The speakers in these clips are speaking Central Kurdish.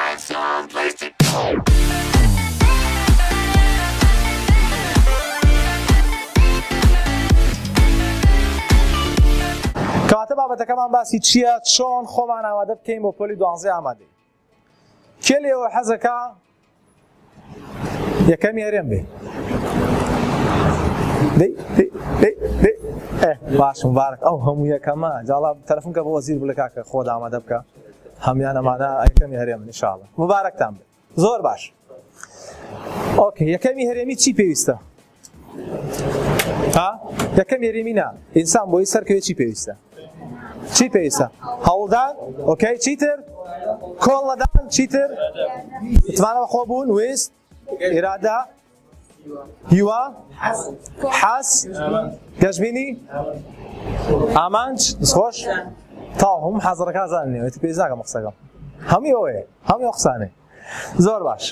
find some place to go. کەواتە بابەتەکەمان باسی چییە چۆن خۆمان ئامادە بکەین بۆ پۆلی دوانزەی ئامادەی کێ لێوە حەزەکە یەکەمی هەرێم بێ دەی دەی دەی دەی باش مبارک ئەو هەموو یەکەمە جاڵا تەلەفۆن کە بۆ وەزیر بڵێ کاکە خۆت ئامادە بکە هەموان ئەمانە یەکەمی هەرێمن ئینشاءاللە مبارەکتان بێ زۆر باش okay یەکەمی هەرێمی چی پێویستە ها یەکەم هەرێمی نا ئینسان بۆی سەرکەوێت چی پێویستە چی پێویستە هەوڵدان okay چیتر کۆڵ نەدان چیتر متمانە بەخۆبوون ویست ئیرادە هیوا حەز گەشبینی ئامانج دەستخۆش تاو هەموو حازڕەکان زانن پێویست ناکەم قسەکەم هەمووی ئەوەیە هەمووی ئەو قسانەیە زۆر باش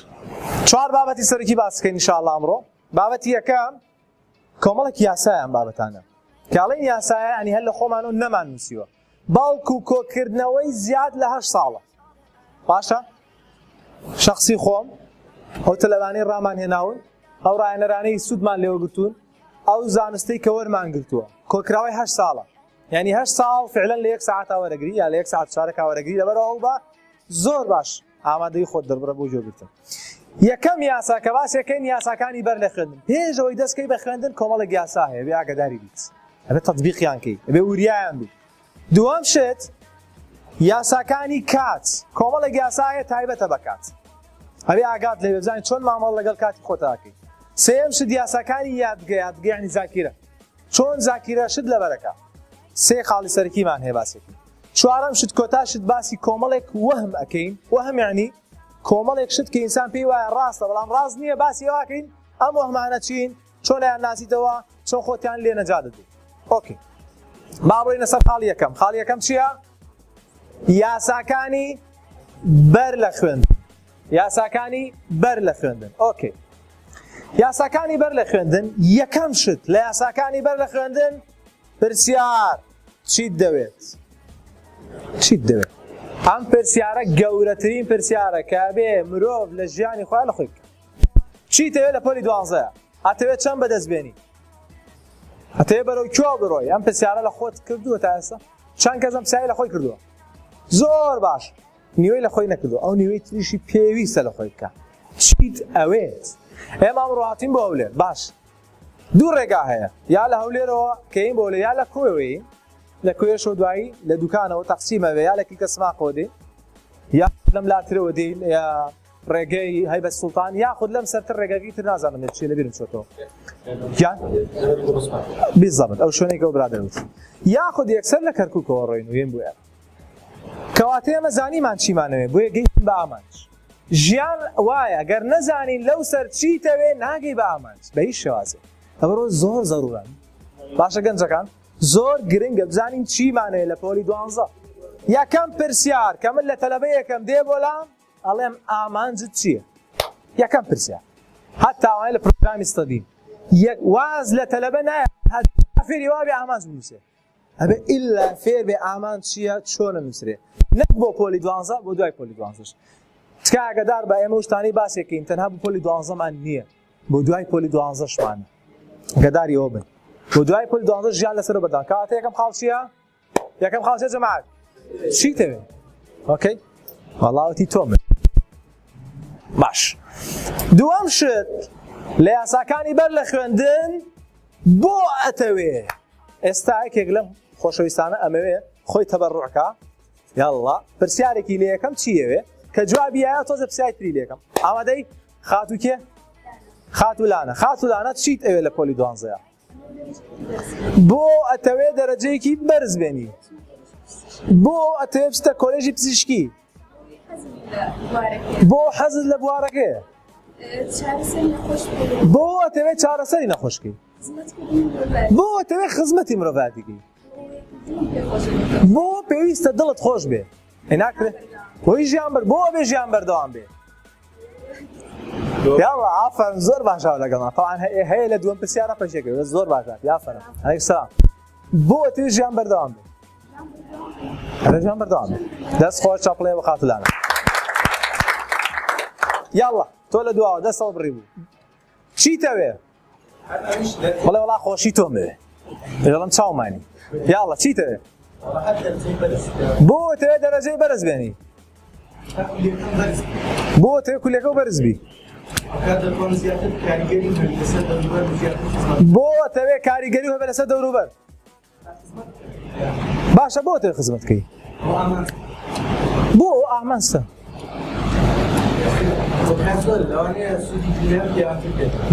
چوار بابەتی سەرەکی باس بکەین ئینشاءاللە ئەمڕۆ بابەتی یەکەم کۆمەڵێک یاسایە ئەم بابەتانە کاڵین یاسایە ینی هەر لە خۆمان و نەمان نووسیوە بەڵکو کۆکردنەوەی زیاد لە هەشت ساڵە باشە شخصی خۆم ئەو تەلەبانەی ڕامان هێناون ئەو ڕایەنەرانەی سوودمان لێوەگرتوون ئەو زانستەی کە وەرمان گرتووە کۆکراوەی هەشت ساڵە یعنی هەشت ساڵ فعلا لە یەک ساعتا وەرەگری یا لە یەک ساعت چارەکا وەرەگری لەبەرەوە ئەو بە زۆر باش ئامادەی خۆت دەربڕە بۆ گوێگرتن یەکەم یاسا کە باسێکەین یاساکانی بەر لە خوێندن پێشەوەی دەستکەی بە خوێندن کۆمەڵێک یاسا هەیە بێ ئاگاداری بیت ئەبێ تەطبیقیان کەی ئەبێ وریایان بیت دووەم شت یاساکانی کات کۆمەڵێک یاسا هەیە تایبەتە بە کات ئەبێ ئاگات لێ بزانین چۆن مامەڵە لەگەڵ کاتی خۆتاکەی سێیەم شت یاساکانی یادگە یادگە یعنی زاکیرە چۆن زاکیرە شت لەبەرەکە سێ خاڵی سەرەکیمان هەیە باسێکی چوارەم شت کۆتا شت باسی کۆمەڵێک وەهم ئەکەین وەهم یعنی کۆمەڵێک شت کە ئینسان پێی وایە ڕاستە بەڵام ڕاست نییە باسی ئەوەکەین ئەم وەهمانە چین چۆنیان ناسیتەوە چۆن خۆتیان لێ نەجات دەدەیت okay با بڕۆینە سەر خاڵی یەکەم خاڵی یەکەم چییە یاساکانی بەر لە خوێندن یاساکانی بەر لە خوێندن okay یاساکانی بەر لە خوێندن یەکەم شت لە یاساکانی بەر لە خوێندن پرسیار چیت دەوێت چیت دەوێت ئەم پرسیارە گەورەترین پرسیارە کە بێ مرۆڤ لە ژیانی خۆیان لە خۆی بکە چی تەوێت لە پۆلی دوانزەیە ئەتەوێت چەند بەدەست بێنی ئەتەوێت بەرەو کوێ بڕۆی ئەم پرسیارە لە خۆت کردووە تا ئێستا چەند کەس ئەم پرسیارەی لە خۆی کردووە زۆر باش نیوەی لە خۆی نەکردووە ئەو نیوەی تریشی پێویستە لە خۆی بکە چیت ئەوێت ئێمە ئەمڕۆ هاتین بۆ هەولێر باش دوو ڕێگا هەیە یا لە هەولێرەوە کەین بۆ لە یا لە کۆیەوەی لە کۆیەشەوە دوایی لە دوکانەوە تەقسیمەوێ یا لە کلکە سماقەوە دێ یا لەم لاترەوە دێین یا ڕێگەی هەیبەت سوڵتان یاخود لەم سەرتر ڕێگەکەی تر نازانم لە چیە لەبیرم چۆتەوە گیان بیزەبت ئەو شوێنێک ئەو برادەر وتی یاخود یەکسەر لە کەرکووکەوە ڕۆین و یێن بۆ ئێرە کەواتە ئێمە زانیمان چیمانەوێ بۆیە گەیشتین بە ئامانج ژیان وایە گەر نەزانین لەو سەر چیتەوێ ناگەی بە ئامانج بە هیچ شێوازێک لەبەرئەوە زۆر زەرورە باشە گەنجەکان زۆر گرنگە بزانین چیمانەوێ لە پۆلی دوانزە یەکەم پرسیار کە من لە تەلەبە یەکەم دێ بۆلام ئەڵێم ئامانجت چییە؟ یەکەم پرسیار هەتا ئەوانەی لە پرۆگرامی study ن یەک واز لە تەلەبە نایە هەتا فێری وابێ ئامانج بنووسێ ئەبێ ئیلا فێر بێ ئامانج چییە چۆنە نووسرێ نەک بۆ پۆلی دوانزە بۆ دوای پۆلی دوانزەش تکا ئاگادار بە ئێمە شتانی باسێکین تەنها بۆ پۆلی دوانزەمان نییە بۆ دوای پۆلی دوانزەشمانە ئاگاداری ئەوە بن بۆ دوای پۆلی دوانزە ژیان لەسەر بەردان کاتە یەکەم خاڵ چییە یەکەم خاڵ چیە جەماعەت چی تەوێ okay وەڵاوتی تۆ من باش دووەم شت لە یاساکانی بەر لە خوێندن بۆ ئەتەوێ ئێستا یەکێک لەم خۆشەویستانە ئەمەوێ خۆی تەبەڕعکە یاڵا پرسیارێکی لێ یەکەم چیەوێ کە جوابی یایە تۆزە پرسیاری تری لێکەم ئامادەی خاتوو کێ خاتوولانە خاتوولانە چیت ئەوێ لە پۆلی دوانزەیە بۆ ئەتەوێ دەرەجەیەکی بەرز بێنی بۆ ئەتەوێ بچتە کۆلێژی پزیشکی بۆ حەزت لە بوارەکەیە بۆ ئەتەوێ چارەسەری نەخۆشکەی بۆ ئەتەوێ خزمەتی مرۆڤاتیکەی بۆ پێویستە دڵت خۆش بێ ناکرێت بۆی ژیان بەر بۆ بێ ژیان بەردەوام بێ یاڵا ئافەرم زۆر باشە لەگەڵما تەوان هەیە لە دووەم پرسیارە پەشێکە زۆر باشە یافەرم عەلەیک سلام بۆ تێ ژیان بەردەوام بێ هەرە ژیان بەردەوام بێ دەست خۆش چاپڵێ بە خاتوولانە. یاڵڵا تۆ لە دواوە دەستەوە بڕی بوو چیتەوێ بەڵێ وەڵا خۆشی تۆم بوێ دەڵم چاومانی یاڵڵا چیتەوێ بۆ تەوێ دەرەجەی بەرز بێنی بۆ تەوێ کولەکە و بەرز بی بۆ تەوێ کاریگەری هەبێ لەسەر دەوروبەر باشە بۆ تێ خزمەت کەی بۆ ئامانجتە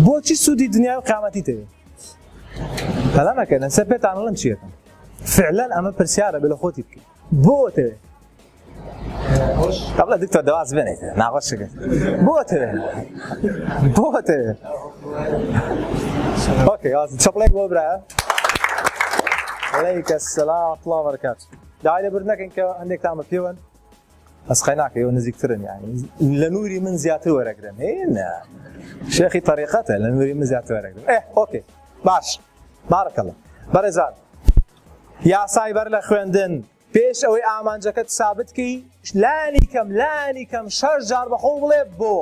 بۆچی سوودی دنیا و قیامەتی تەوێ پەلە مەکەن لەسەر پێتان ئەڵێم چیەکەم فعلا ئەمە پرسیارە بێ لە خۆتی بکەی بۆ تەوێ قبل دکتۆر دەواز بێنێت ناخۆش کرد بۆ تەوێ بۆ تەوێ okay چەپڵێک بۆ برایە عليك السلام ورحمة الله وبركاته داوای لێبوردن نەکەن کە هەندێکتان بە پێوەن بەس قەیناکە ئێوە نزیکترن یعنی لە نوری من زیاتر وەرەگرن هێنە شێخی تەریقەتە لە نوری من زیاتر وەرەگرن ئێ okay باش بارك الله بەڕێزان یاسای بەر لە خوێندن پێش ئەوەی ئامانجەکەت سابت کەی لانی کەم لانی کەم شەش جار بە خۆو بڵێ بۆ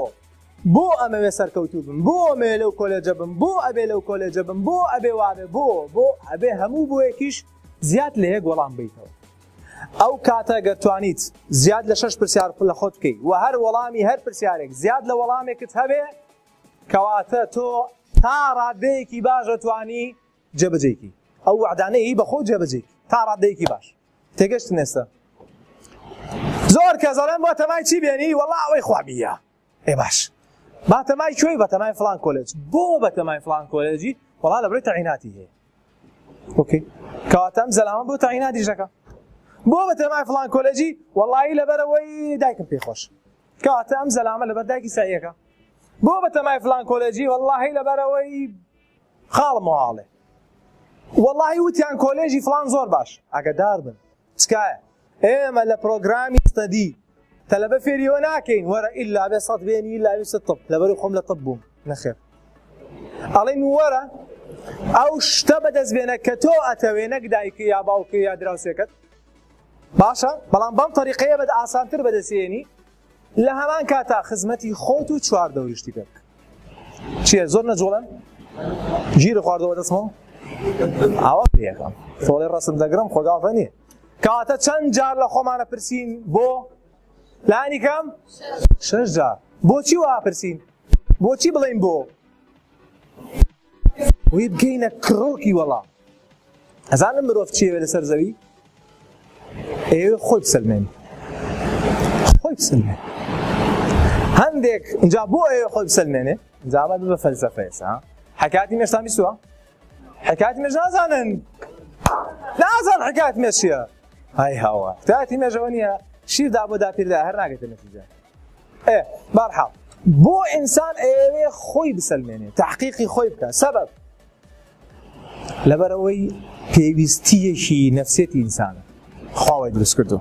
بۆ ئەمەوێ سەرکەوتوو بم بۆ ئەمەوێ لەو کۆلێجە بم بۆ ئەبێ لەو کۆلێجە بم بۆ ئەبێ وابێ بۆ بۆ ئەبێ هەموو بۆیەکیش زیاد لە یەک وەڵام بیتەوە ئەو کاتە گەر توانیت زیاد لە شەش پرسیار لە خۆت بکەی و هەر وەڵامی هەر پرسیارێک زیاد لە وەڵامێکت هەبێ کەواتە تۆ تا ڕادەیەکی باش ئەتوانی جێبەجێی ئەو وەعدانەی بە خۆ جێبەجێی تا ڕادەیەکی باش تێگەشتن ئێستا زۆر کەس ئەڵێن بۆ تەمای چی بێنی وەڵا ئەوەی خوا بیە ئێ باش با تەمای کوێی بە تەمای فلان کۆلێج بۆ بە تەمای فلان کۆلێجی وەڵا لە بڕی تەعیناتی هەیە okay کەواتە ئەم زەلامە بۆ تەعیناتیش دەکا بۆ بە تەمای فلان کۆلێجی وەڵایی لەبەرەوەی دایکم پێی خۆش کەواتە ئەم زەلامە لەبەر دایکی سەعیەکە بۆ بە تەمای فلان کۆلێجی وەڵاهی لەبەرەوەی خاڵم وەڵێ وەڵاهی وتیان کۆلێژی فڵان زۆر باش ئاگادار بن تکایە ئێمە لە پرۆگرامی study تەلەبە فێریەوە ناکەین وەرە ئیلا بێ سەد بێنی ئیلا بێ طب لەبەر خۆم لە طب بووم نەخێر ئەڵێن وەرە ئەو شتە بەدەست بێنە کە تۆ ئەتەوێ نەک دایکی یا باوکی یا دراوسێکەت باشە بەڵام بەم تەریقەیە بەد ئاسانتر بەدەستێنی لە هەمان کاتا خزمەتی خۆت و چوار دەوریشتی پێ بکە چییە زۆر نەجوڵێن گیرە خواردەوە دەستمەوە ئاوا پێەکەم تۆڵێ ڕسم دەگرم خۆگاڵتە نییە کەواتە چەند جار لە خۆمانە پرسین بۆ لانی کەم شەش جار بۆچی وا پرسین بۆچی بڵێین بۆ وی بگەینە کڕۆکی وەڵام ئەزانم مرۆڤ چیەوێ لەسەر زەوی ئەیەوێ خۆی بسەلمێن خۆی بسەلمێن هەندێک اینجا بۆ ئەوێ خۆی بسەلمێنێ اینجا ئەمە بە فەلسەفە ئێستا حکایەتی مێشتان بیستووە حکایەتی مێش نازانن نازان حکایەت مێش چییە هاي هاوا حکایەتی مێژەوە نییە شیر دا بۆ داپیردا هەر ناگەتە نەتیجە ئێ بارحاڵ بۆ ئینسان ئەیەوێ خۆی بسەلمێنێ تحقیقی خۆی بکە سەبەب لەبەرئەوەی پێویستیەکی نەفسیەتی ئینسانە خوا وای دروست کردو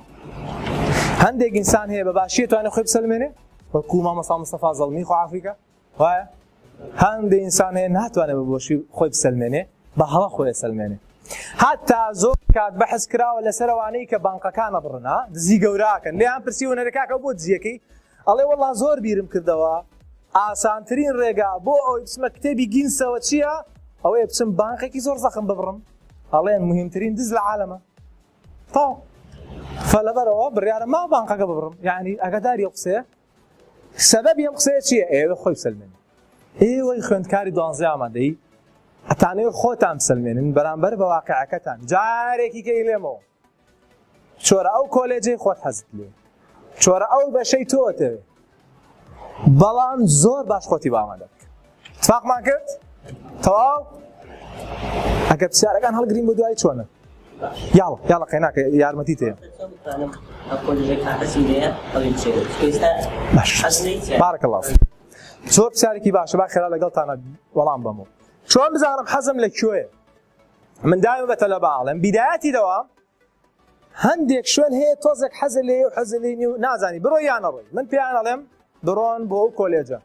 هەندێک ئینسان هەیە بە باشیە توانێت خۆی بسەلمێنێ وەکو مامۆستا مستەفا زەڵمی خوا ئافریکا وایە هەندێک ئینسان هەیە ناتوانێت بە بۆشی خۆی بسەلمێنێ بە هەڵە خۆی سەلمێنێ حتا زۆر کات بەحس کراوە لەسەر ئەوانەی کە بانقەکانە بڕنا دزی گەوراکەن لێیان پرسی هونەرەکاکە بۆ دزیەکەی ئەڵێ وەڵا زۆر بیرم کردەوە ئاسانترین ڕێگا بۆ ئەوەی بچمە کتێبی گینسەوە چییە؟ ئەوەیە بچم بانقێکی زۆر زەخم ببڕم ئەڵێن مهمترین دز لە عالەمە تاو فلەبەرەوە بڕیارە ما بانقەکە ببڕم یعنی ئەگەداری ئەو قسەیە سەبەبی ئەم قسەیە چییە ئێوە خۆی بسەلمێنن ئێوەی خوێندکاری دوانزەی ئامادەیی ئەتانەوێت خۆتان بسەلمێنن بەرامبەر بە واقعەکەتان جارێکی کەی لێمەوە چۆرە ئەو کۆلێجەی خۆت حەزت لێ چۆرە ئەو بەشەی تۆ ئەتەوێ بەڵام زۆر باش خۆتی بۆ ئامادە بکە تفاقمان کرد تەواو ئەگەر پرسیارەکان هەڵگرین بۆ دوای چۆنە یاڵە یاڵە قەیناکە یارمەتی تێ باش بارك الله فيك زۆر پرسیارێکی باشە با خێرا لەگەڵتانە وەڵام بەمەوە چۆن بزانم حەزم لە کوێیە من دایمە بە تەلەبە ئەڵێم بیدایەتی دەوام هەندێک شوێن هەیە تۆزێک حەزە لێ و حەزە لێ و نازانی بڕۆ یان نەڕۆی من پێیان ئەڵێم بڕۆن بۆ ئەو کۆلێجە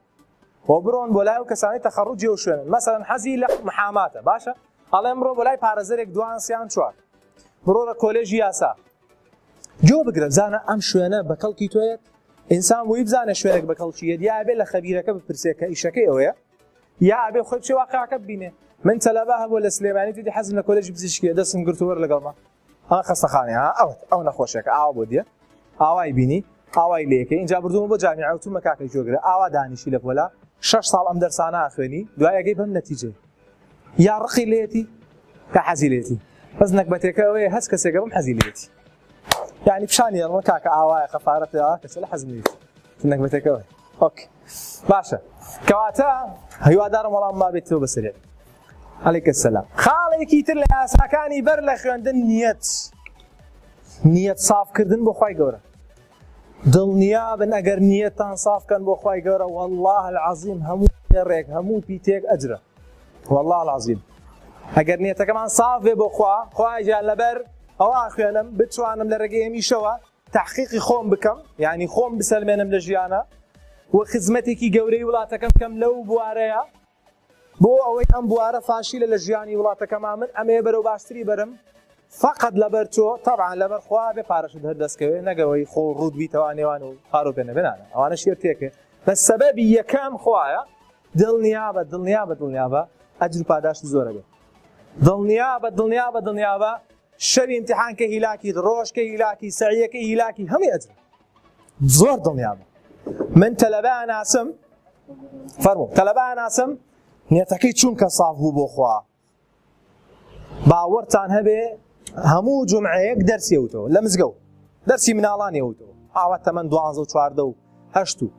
بۆ بڕۆن بۆ لای ئەو کەسانی تەخەڕوجی ئەو شوێنن مەسەلەن حەزی لە محاماتە باشە ئەڵێم بڕۆ بۆ لای پارێزەرێک دوان سیان چوار بڕۆ لە کۆلێژی یاسا گوێ بگرە بزانە ئەم شوێنە بە کەڵکی تۆیەت. ئینسان بۆی بزانە شوێنێک بە کەڵکی یەت یا ئەبێ لە خەبیرەکە بپرسێ کە ئیشەکەی ئەوەیە یا ئەبێ خۆی بچێ واقعەکە ببینێ. من تەلەبە هەبووە لە سلێمانی تیدی حەزم لە کۆلێژی پزیشکیە دەستم گرت و وەرە لەگەڵما ها خەستەخانەیە ها ئەوەت ئەو نەخۆشێکە ئاوا بۆ دیە ئاوای بینی ئاوای لێکەی اینجا بردومە بۆ جامیعە وتومە کاکە گوێگرە ئاوا دانیشی لە پۆلا شەش ساڵ ئەم دەرسانە ئەخوێنی دوای ئەگەی بەم نەتیجەیە یا ڕقی لێتی یا حەزی لێتی بەس نەگبەتێکە ئەوەیە هەست کەسێکە بم حەزی لێتی یعنی پیشانی ئەڵمە کاکە ئاوایە خەفارەت ئاوا کەسە لە حەزم لێتی نەگبەتێکە ئەوەیە okay باشە کەواتە هیوادارم وەڵام مابێتەوە بەسەرێت علیک السلام خاڵێکی تر لە یاساکانی بەر لە خوێندن نیەت نیەت سافکردن بۆ خوای گەورە دڵنیابن ئەگەر نیەتان سافکەن بۆ خوای گەورە والله العظیم هەموو ڕێک هەموو پیتێک ئەجرە والله العظیم ئەگەر نیەتەکەمان ساف بێ بۆ خوا خوای گیان لەبەر ئەوە خوێنم بتوانم لە ڕێگەی ئەمیشەوە تحقیقی خۆم بکەم یعنی خۆم بسەلمێنم لە ژیانە و خزمەتێکی گەورەی وڵاتەکەم بکەم لەو بوارەیە بۆ ئەوەی ئەم بوارە فاشیلە لە ژیانی وڵاتەکەما من ئەمەیە بەرەو باشتری بەرم فەقەت لەبەر تۆ تەبعەن لەبەر خوا بێ پارەشت هەر دەستکەوێ نەگەوەی خۆ ڕووت بیتەوە نێوان و پارۆ پێ نەبێ نانە ئەوانە شێر تێکێ بەس سەبەبی یەکەم خوایە دڵنیابە دڵنیابە دڵنیابە ئەجر و پاداشت زۆرە بێ دڵنیابە دڵنیابە دڵنیابە شەوی امتحان کە هیلاکی ڕۆژ کە هیلاکی سەعیەکە هیلاکی هەمووی ئەجر زۆر دڵنیابە من تەلەبە ئەناسم فەرموو تەلەبە ئەناسم نیەتەکەی چونکە ساف بوو بۆ خوا باوەڕتان هەبێ هەموو جمعەیەک دەرسی وتەوە لە مزگەوت دەرسی مناڵانی وتەوە ئاوا تەمەن دوانزە و چواردە و هەشت و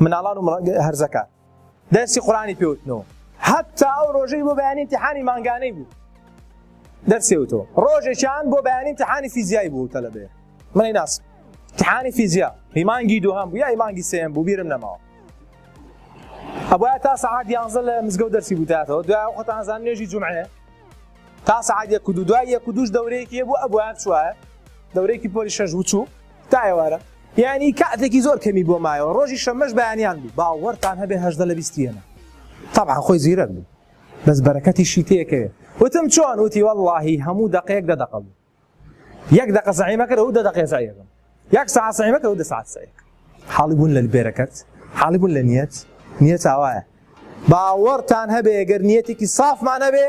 مناڵان و هەرزەکان دەرسی قورئانی پێوتنەوە هەتا ئەو ڕۆژەی بۆ بەیانی امتحانی مانگانەی بوو دەرسی وتەوە ڕۆژێکیان بۆ بەیانی امتحانی فیزیای بوو تەلەبەیە منی ناس امتحانی فیزیا هی مانگی دووهەم بوو یا هی مانگی سێیەم بوو بیرم نەماوە ئەبوایە تا سەعات یانزە لە مزگەوت دەرسی بوتاتەوە دوای خۆتان زان نوێژی جومعەیە تا سەعات یەک و دوو دوای یەک و دووش دەورەیەکی هەبوو ئەبوایە بچوایە دەورەیەکی پۆلی شەش بوو چوو تا ئێوارە یعنی کاتێکی زۆر کەمی بۆ مایەوە ڕۆژی شەممەش بەیانیان بوو باوەڕتان هەبێ هەژدە لە بیستی هێنا تەبعەن خۆی زیرەک بوو بەس بەرەکەتیشی تێکەوێ وتم چۆن وتی وەڵڵاهی هەموو دەقەیەک دە دەقە بوو یەک دەقە سەعی مەکەر ئەو دە دەقەیە سەعی ئەکەم یەک ساعت سەعی مەکەر ئەو دە ساعت سەعی حاڵی بوون لە بێرەکەت حاڵی بوون لە نیەت نیەت ئاوایە باوەڕتان هەبێ گەر نیەتێکی سافمان هەبێ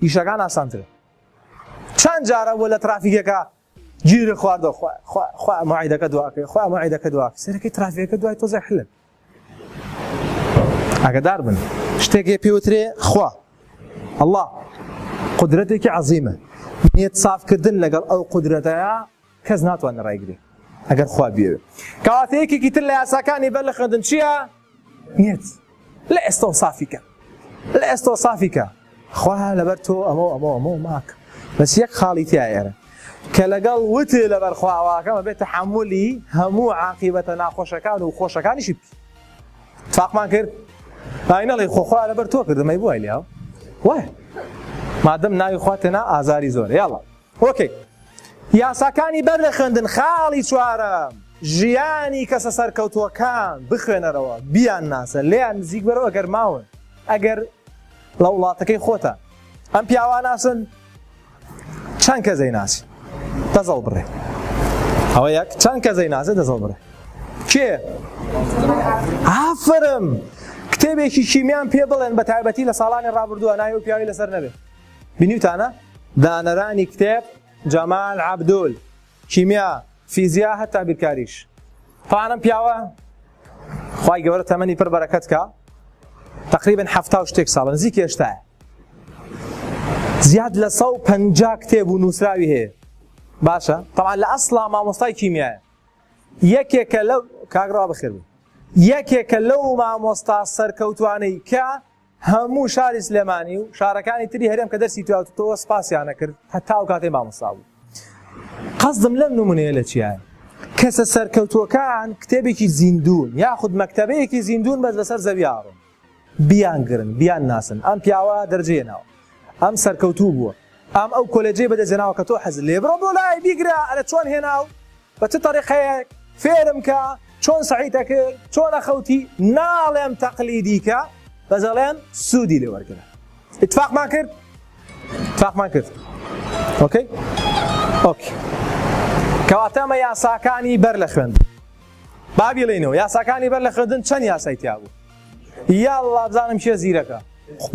ئیشەکان ئاسانترە چەند جارە بۆ لە ترافیکەکە گیری خواردەوە خوا خوا خوا موعیدەکە دواکەی خوا موعیدەکە دواکەی سەرەکەی ترافیکەکە دوای تۆزێک حلن ئاگدار بن شتێک هەیە پێوترێ خوا الله قدرەتێکی عەزیمە نیەت سافکردن لەگەڵ ئەو قدرەتەیە کەس ناتوانێت ڕایگرێ ئەگەر خوا بیەوێ کەواتە یەکێکی تر لە یاساکانی بەر لە خوێندن چییە نیەت لە ئێستەوە سافی کە لە ئێستەوە سافی کە خوا لەبەر تۆ ئەمە ئەمە ئەمە ماک بەس یەک خاڵی تیا ئێرە کە لەگەڵ وتێ لەبەر خواواکەمە بێت تەحەمولی هەموو عاقیبەتە ناخۆشەکان و خۆشەکانیشی بکەی تفاقمان کرد ئای نەڵێ خۆ خوا لەبەر تۆ کردم ئەی بوای لێ وای مادەم ناوی خوا تێنا ئازاری زۆرە یاڵا okay یاساکانی بەر لە خوێندن خاڵی چوارەم ژیانی کەسە سەرکەوتووەکان بخوێنەرەوە بیان ناسە لێیان نزیک بەرەوە ئەگەر ماون ئەگەر لە وڵاتەکەی خۆتان ئەم پیاوە ناسن چەند کەس ئەیناسی دەزەڵ بڕێ ئەوە یەک چەند کەس ئەیناسێ دەزەڵ بڕێ کێ ئافرم کتێبێکی کیمیان پێ بڵێن بە تایبەتی لە ساڵانی ڕابردووە ناوی و پیاوی لەسەر نەبێ بینیوتانە دانەرانی کتێب جەمال عەبدول کیمیا فیزیا هەتا بیرکاریش تاوان ئەم پیاوە خوای گەورە تەمەنی پڕ بەرەکەت کا تقریبا حەفتا و شتێک ساڵە نزیک هێشتایە زیاد لە 150 کتێب و نووسراوی هەیە باشە طبعا لە ئەسڵا مامۆستای کیمیایە یەکێکە لەو کاک ڕا بەخێر بێی یەکێکە لەو مامۆستا سەرکەوتوانەی کە هەموو شاری سلێمانی و شارەکانی تری هەرێم کە دەرسی تواوتەوە سپاسیان ئەکرد هەتا ئەو کاتەی مامۆستا بوو. قەسدم لەم نمونەیە لە چیایە؟ کەسە سەرکەوتووەکان کتێبێکی زیندوون یاخود مەکتەبەیەکی زیندوون بەس لەسەر زەوی ئاڕۆن. بیانگرن، بیانناسن. ئەم پیاوە دەرجەی هێناوە. ئەم سەرکەوتوو بووە. ئەم ئەو کۆلێجەی بەدەست هێناوە کە تۆ حەزت لێیە. بڕۆ بۆ لای بیگرە، ئەرێ چۆن هێناو؟ بە چ تەریقەیەک؟ فێرم کە، چۆن سەعیت ئەکرد؟ چۆن ئەخەوتی؟ ناڵێم تەقلیدی کە، بەس ئەڵێم سوودی لێ وەرگرە. ئیتفاقمان کرد؟ ئیتفاقمان کرد. okay؟ okay. کەواتە ئەمە یاساکانی بەر لە خوێندن. با بیڵێینەوە یاساکانی بەر لە خوێندن چەند یاسای تیا بوو؟ یاڵڵا بزانم کێ زیرەکە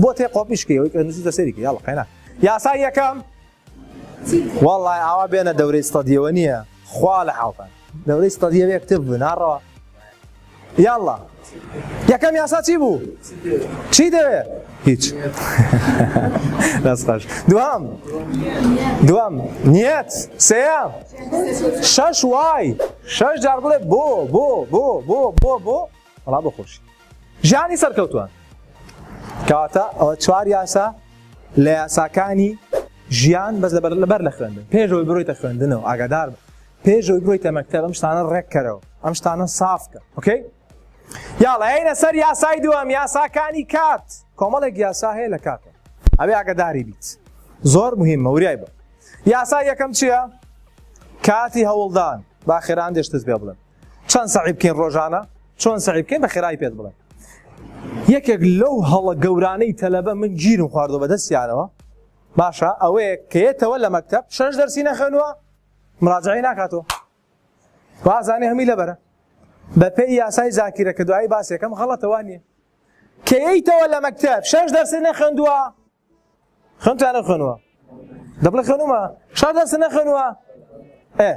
بۆ تێ قۆپیشکەی ئەوەی کە نووسیتە سەیری کە یاڵڵا قەینا یاسای یەکەم وەڵڵای ئاوا بێنە دەورەی ستەدیەوە نییە خوا لە حاڵتان دەورەی ستەدیە بێ کتب بوو ناڕەوە یاڵڵا یەکەم یاسا چی بوو چی دەوێ هیچ دەست خۆش دوام دوام نیەت سێیەم شەش وای شەش جار بڵێ بۆ بۆ بۆ بۆ بۆ بۆ وەڵا بۆ خۆشی ژیانی سەرکەوتووان کەواتە ئەوە چوار یاسا لە یاساکانی ژیان بەس لەبەر لەبەر لە خوێندن پێشەوەی بڕۆیتە خوێندنەوە ئاگادار بە پێشەوەی بڕۆیتە مەکتەب ئەم شتانە ڕێککەرەوە ئەم شتانە ساف کە okay یاڵا ئەینە سەر یاسای دووەم یاساکانی کات کۆمەڵێک یاسا هەیە لە کاتە ئەوێ ئاگاداری بیت زۆر مهمە وریای بە یاسای یەکەم چییە کاتی هەوڵدان با خێران دێشتت پێ بڵێم چەند سەعی بکەین ڕۆژانە چۆن سەعی بکەین بە خێرایی پێت بڵێم یەکێک لەو هەڵە گەورانەی تەلەبە من گیرم خواردوە بەدەستیانەوە باشە ئەوەیە کە یەتەوە لە مەکتەب شەش دەرسی نەخوێنوە مراجعەی ناکاتەوە وازانێ هەمی لەبەرە بەپێی یاسای زاکیرە کە دوایی باسێکم غەڵەتە وا نییە کە یەیتەوە لە مەکتەب شەش دەرسی نەخوێندووە خوێندتان نەخوێنوە دەبڵێ خوێنومە شەش دەرس نەخوێنوە ئێ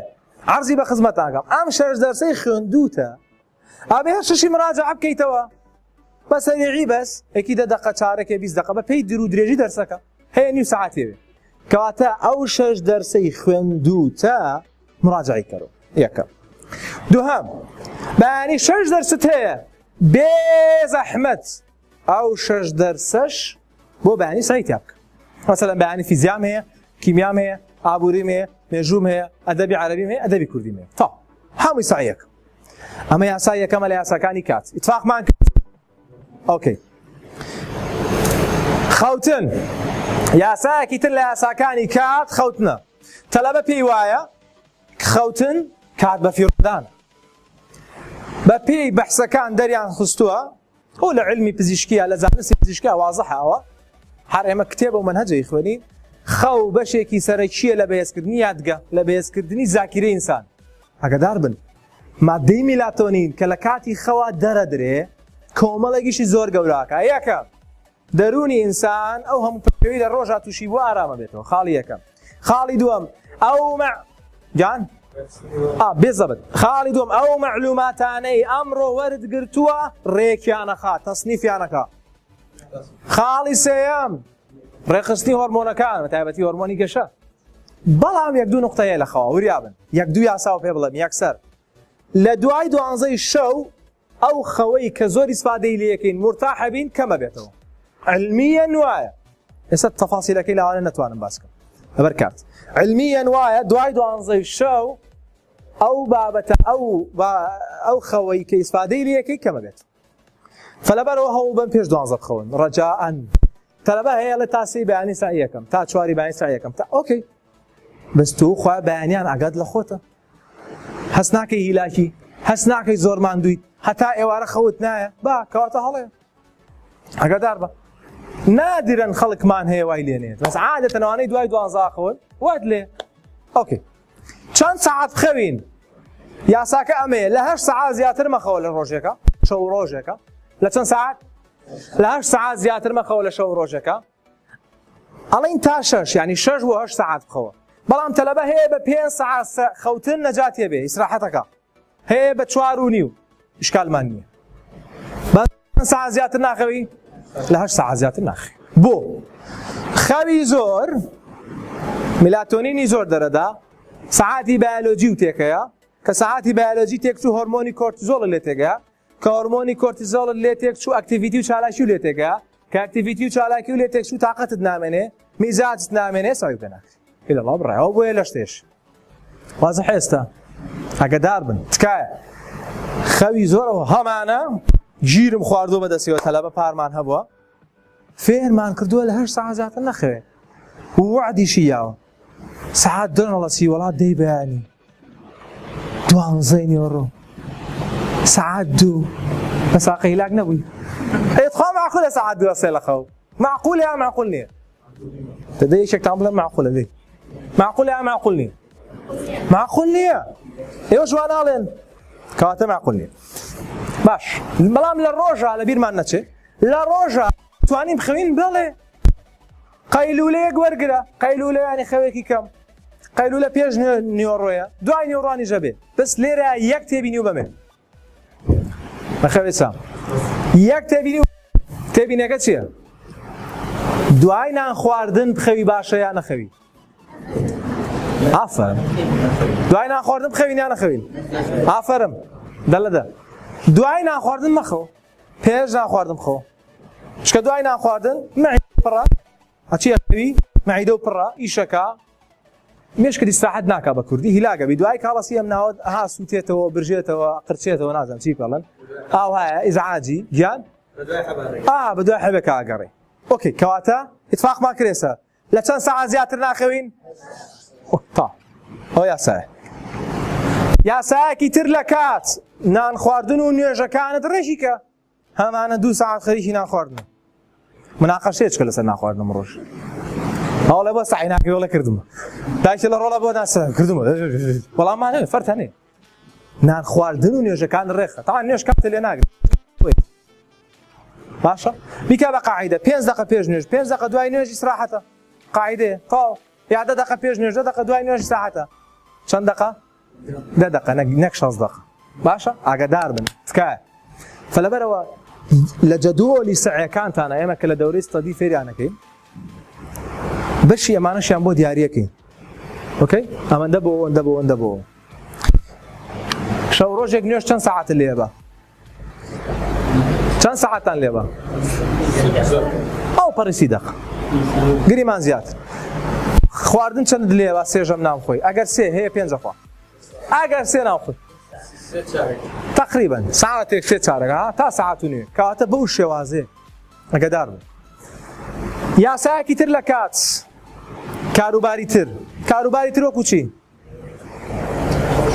عەرزی بە خزمەتانکەم ئەم شەش دەرسەی خوێندوتە ئەبێ هەر شەشی مراجعە بکەیتەوە بە سەریعی بەس یەکی دە دەقە چارەکێ 20 دەقە بە پێی درو درێژی دەرسەکە هەیە نیو سەعاتێ بێ کەواتە ئەو شەش دەرسەی خوێندوتە مراجعی کەرەوە یەکەم دووهەم بەیانی شەش دەرست هەیە بێ زەحمەت ئەو شەش دەرسەش بۆ بەیانی سەعی تیا بکە مەسەلەن بەیانی فیزیام هەیە کیمیام هەیە ئابووریم هەیە مێژووم هەیە ئەدەبی عەرەبیم هەیە ئەدەبی کوردیم هەیە تا هەمووی سەعیەک ئەمە یاسای یەکەمە لە یاساکانی کات ئیتفاقمان کرد okay خەوتن یاسایەکی تر لە یاساکانی کات خەوتنە تەلەبە پێی وایە خەوتن کات بە فیڕدان بە پێی بەحسەکان دەریان خستووە ئەو لە علمی پزیشکیە لە زانستی پزیشکە وازحە ئەوە هەر ئێمە کتێبە و مەنهەجەی خوێنین خەو بەشێکی سەرەکیە لە بەهێزکردنی یادگە لە بەهێزکردنی زاکیرەی ئینسان ئاگادار بن مادەی میلاتۆنین کە لە کاتی خەوا دەرەدرێ کۆمەڵێکیشی زۆر گەوراکە یەکەم دەروونی ئینسان ئەو هەموو پەشێوی لە ڕۆژا تووشی بووە ئارامە بێتەوە خاڵی یەکەم خاڵی دووەم ئەو مە گیان ئا بێزەبت خاڵی دووەم ئەو مەعلوماتانەی ئەمڕۆ وەرت گرتووە ڕێکیانەخا تەسنیفیانەکە خاڵی سێیەم ڕێکخستنی هۆرمۆنەکان بە تایبەتی هۆرمۆنی گەشە بەڵام یەک دوو نقطە هەیە لە خەوا وریابن یەک دوو یاسا و پێ بڵێم یەکسەر لە دوای دوانزەی شەو ئەو خەوەی کە زۆر ئیسفادەی لێکەین مورتاحە بین کەمە بێتەوە علمیەن وایە ئێستا تەفاسیلەکەی لاوانە نەتوانم باس کەم لەبەر کات علمیەن وایە دوای دوانزەی شەو ئەو بابەتە ئەو ئەو خەوەی کە ئیسفادەی لێکەی کەمە بێت فلەبەرەوە هەوڵ بەن پێش دوانزە بخەون ڕەجائەن تەلەبە هەیە لە تا سێی بەیانی سعی یەکەم تا چواری بەیانی سعی یەکەم تا okay بەس تۆ خوا بەیانیان ئاگات لە خۆتە هەست ناکەی هیلاکی هەست ناکەی زۆر ماندوویت هەتا ئێوارە خەوت نایە با کەواتە هەڵەیە ئەگەدار بە نادرن خەڵکمان هەیە وای لێنێت بەس عادەتەن ئەوانەی دوای دوانزە خەون وات لێ okay چەند سەعات بخەوین یاساکە ئەمەیە لە هەشت سەعات زیاتر مەخەوە لە ڕۆژێکە شەو ڕۆژێکە لە چەند سەعات لە هەشت سەعات زیاتر مەخەوە لە شەو ڕۆژێکە ئەڵین تا شەش یعنی شەش بۆ هەشت سەعات بخەوە بەڵام تەلەبە هەیە بە پێنج سەعات خەوتن نەجاتێ بێ ئیسراحەتەکە هەیە بە چوار و نیو ئشکالمان نییە بە سەعات زیاتر ناخەوی لە هەشت سەعات زیاتر ناخەوی بۆ خەوی زۆر میلاتۆنینی زۆر دەرەدا سەعاتی بایۆلۆجی و تێکەیە کە سەعاتی بایۆلۆجی تێکچوو هۆرمۆنی کۆرتیزۆڵ لێ تێگەیە کە هۆرمۆنی کۆرتیزۆڵت لێ تێکچوو activity و چالاکی و لێ تێکەیە کە activity و چالاکی و لێ تێکچوو تاقەتت نامێنێ میزاجت نامێنێ سەعی پێ ناکرێ ئیلا الله بڕایەوە بۆیە لەش تێش وازح ئێستا ئەگەدار بن تکایە خەوی زۆرەوە هەمانە گیرم خواردووە بەدەستیەوە تەلەبە پارمان هەبووە فێرمان کردووە لە هەشت سەعات زیاتر نەخەوێ و وەعدیشی یاوە سەعات دەنەڵەسی وەڵات دەی بەیانی دوانزەی نیوەڕۆ سەعات دوو بە ساقە هیلاک نەبووی ئێ تخوا معقولە سەعات دوو سێ لە خەو معقولە یا معقول نییە دەدەی یەکێکتان بڵێ معقولە دەی معقولە یا معقول نییە معقول نییە ئێوە جوان ناڵێن. کەواتە معقول نییە. باش بەڵام لە ڕۆژە لە بیرمان نەچێ لە ڕۆژە توانین بخەوین بەڵێ قەیلولەیەک وەرگرە قەیلولە ینی خەوێکی کەم قەیلولە پێش نیوەڕۆیە دوای نیوەڕوانی ژەبێ بەس لێرە یەک تێبینی و بەمێ بەخەوێ چا یەک تێبینی تێبینەکە چییە؟ دوای نان خواردن بخەوی باشە یا نەخەوی؟ ئافەرم دوای نان خواردن بخەوین یا نەخەوین؟ ئافەرم دەلە دە دوای نان خواردن مەخەو پێش نان خواردن بخەو چکە دوای نان خواردن مەعیدە پڕە ئەچی ئەخەوی مەعیدە و پڕە ئیشەکە مێشکت ئیسراحەت ناکا بە کوردی هیلاگە بی دوای کاڵەسی ئەم ناوەت ئەها سووتێتەوە برژێتەوە قرچێتەوە نازانم چی پێڵن ئاوهایە ئیزعاجی گیان ئا بە دوای حەبێکا ئەگەڕێ ئۆکەی کەواتە ئیتفاقمان کرێسە لە چەند سەعات زیاتر ناخەوین تا ئەو یاسایە یاسایەکی تر لە کات نان خواردن و نوێژەکانت ڕێکی کە هەمانە دوو سەعات خەریکی نان خواردنە مناقەشەیە چکە لەسەر نان خواردنم ڕۆژ هەوڵێ بۆ سەعی ناکەی وەڵێ کردمە دایکە لە ڕۆڵە بۆ ناسە کردمە وەڵام مانە فەرتانێ نان خواردن و نوێژەکان ڕێخە تا نوێژ کاتە لێ ناگرێت باشە بیکە بە قاعدە پێنج دقە پێش نوێژ پێنج دقە دوای نوێژ ئیسراحەتە قاعدەیە تەواو یا دە دقە پێش نوێژ دە دقە دوای نوێژ ساعەتە چەند دقە دە دقە نەک شەست دقە باشە ئاگادار بن تکایە فلەبەرەوە لە جەدۆلی سعەکانتانە ئێمە کە لە دەورەی ستەدی فێریانەکەین بەشی ئەمانەشیان بۆ دیارەکەین ئۆکەی ئەمەندە بۆ ئەوەندە بۆ ئەوەندە بۆ شەو ڕۆژێک نوێژ چەند سەعات لێ بە چەند سەعاتان لێ بە ئەو پەڕی دەق گریمان زیاتر خواردن چەند لێوە سێژەم نام خۆی ئەگەر سێ هەیە پێنجە خوا ئەگەر سێ ناو خۆی تقریبا ساعتێک سێ چارەکە تا ساعت و نوێ کەواتە بەو شێوازێ ئەگەدار بن یاسایەکی تر لە کات کاروباری تر کاروباری تر وەکو چی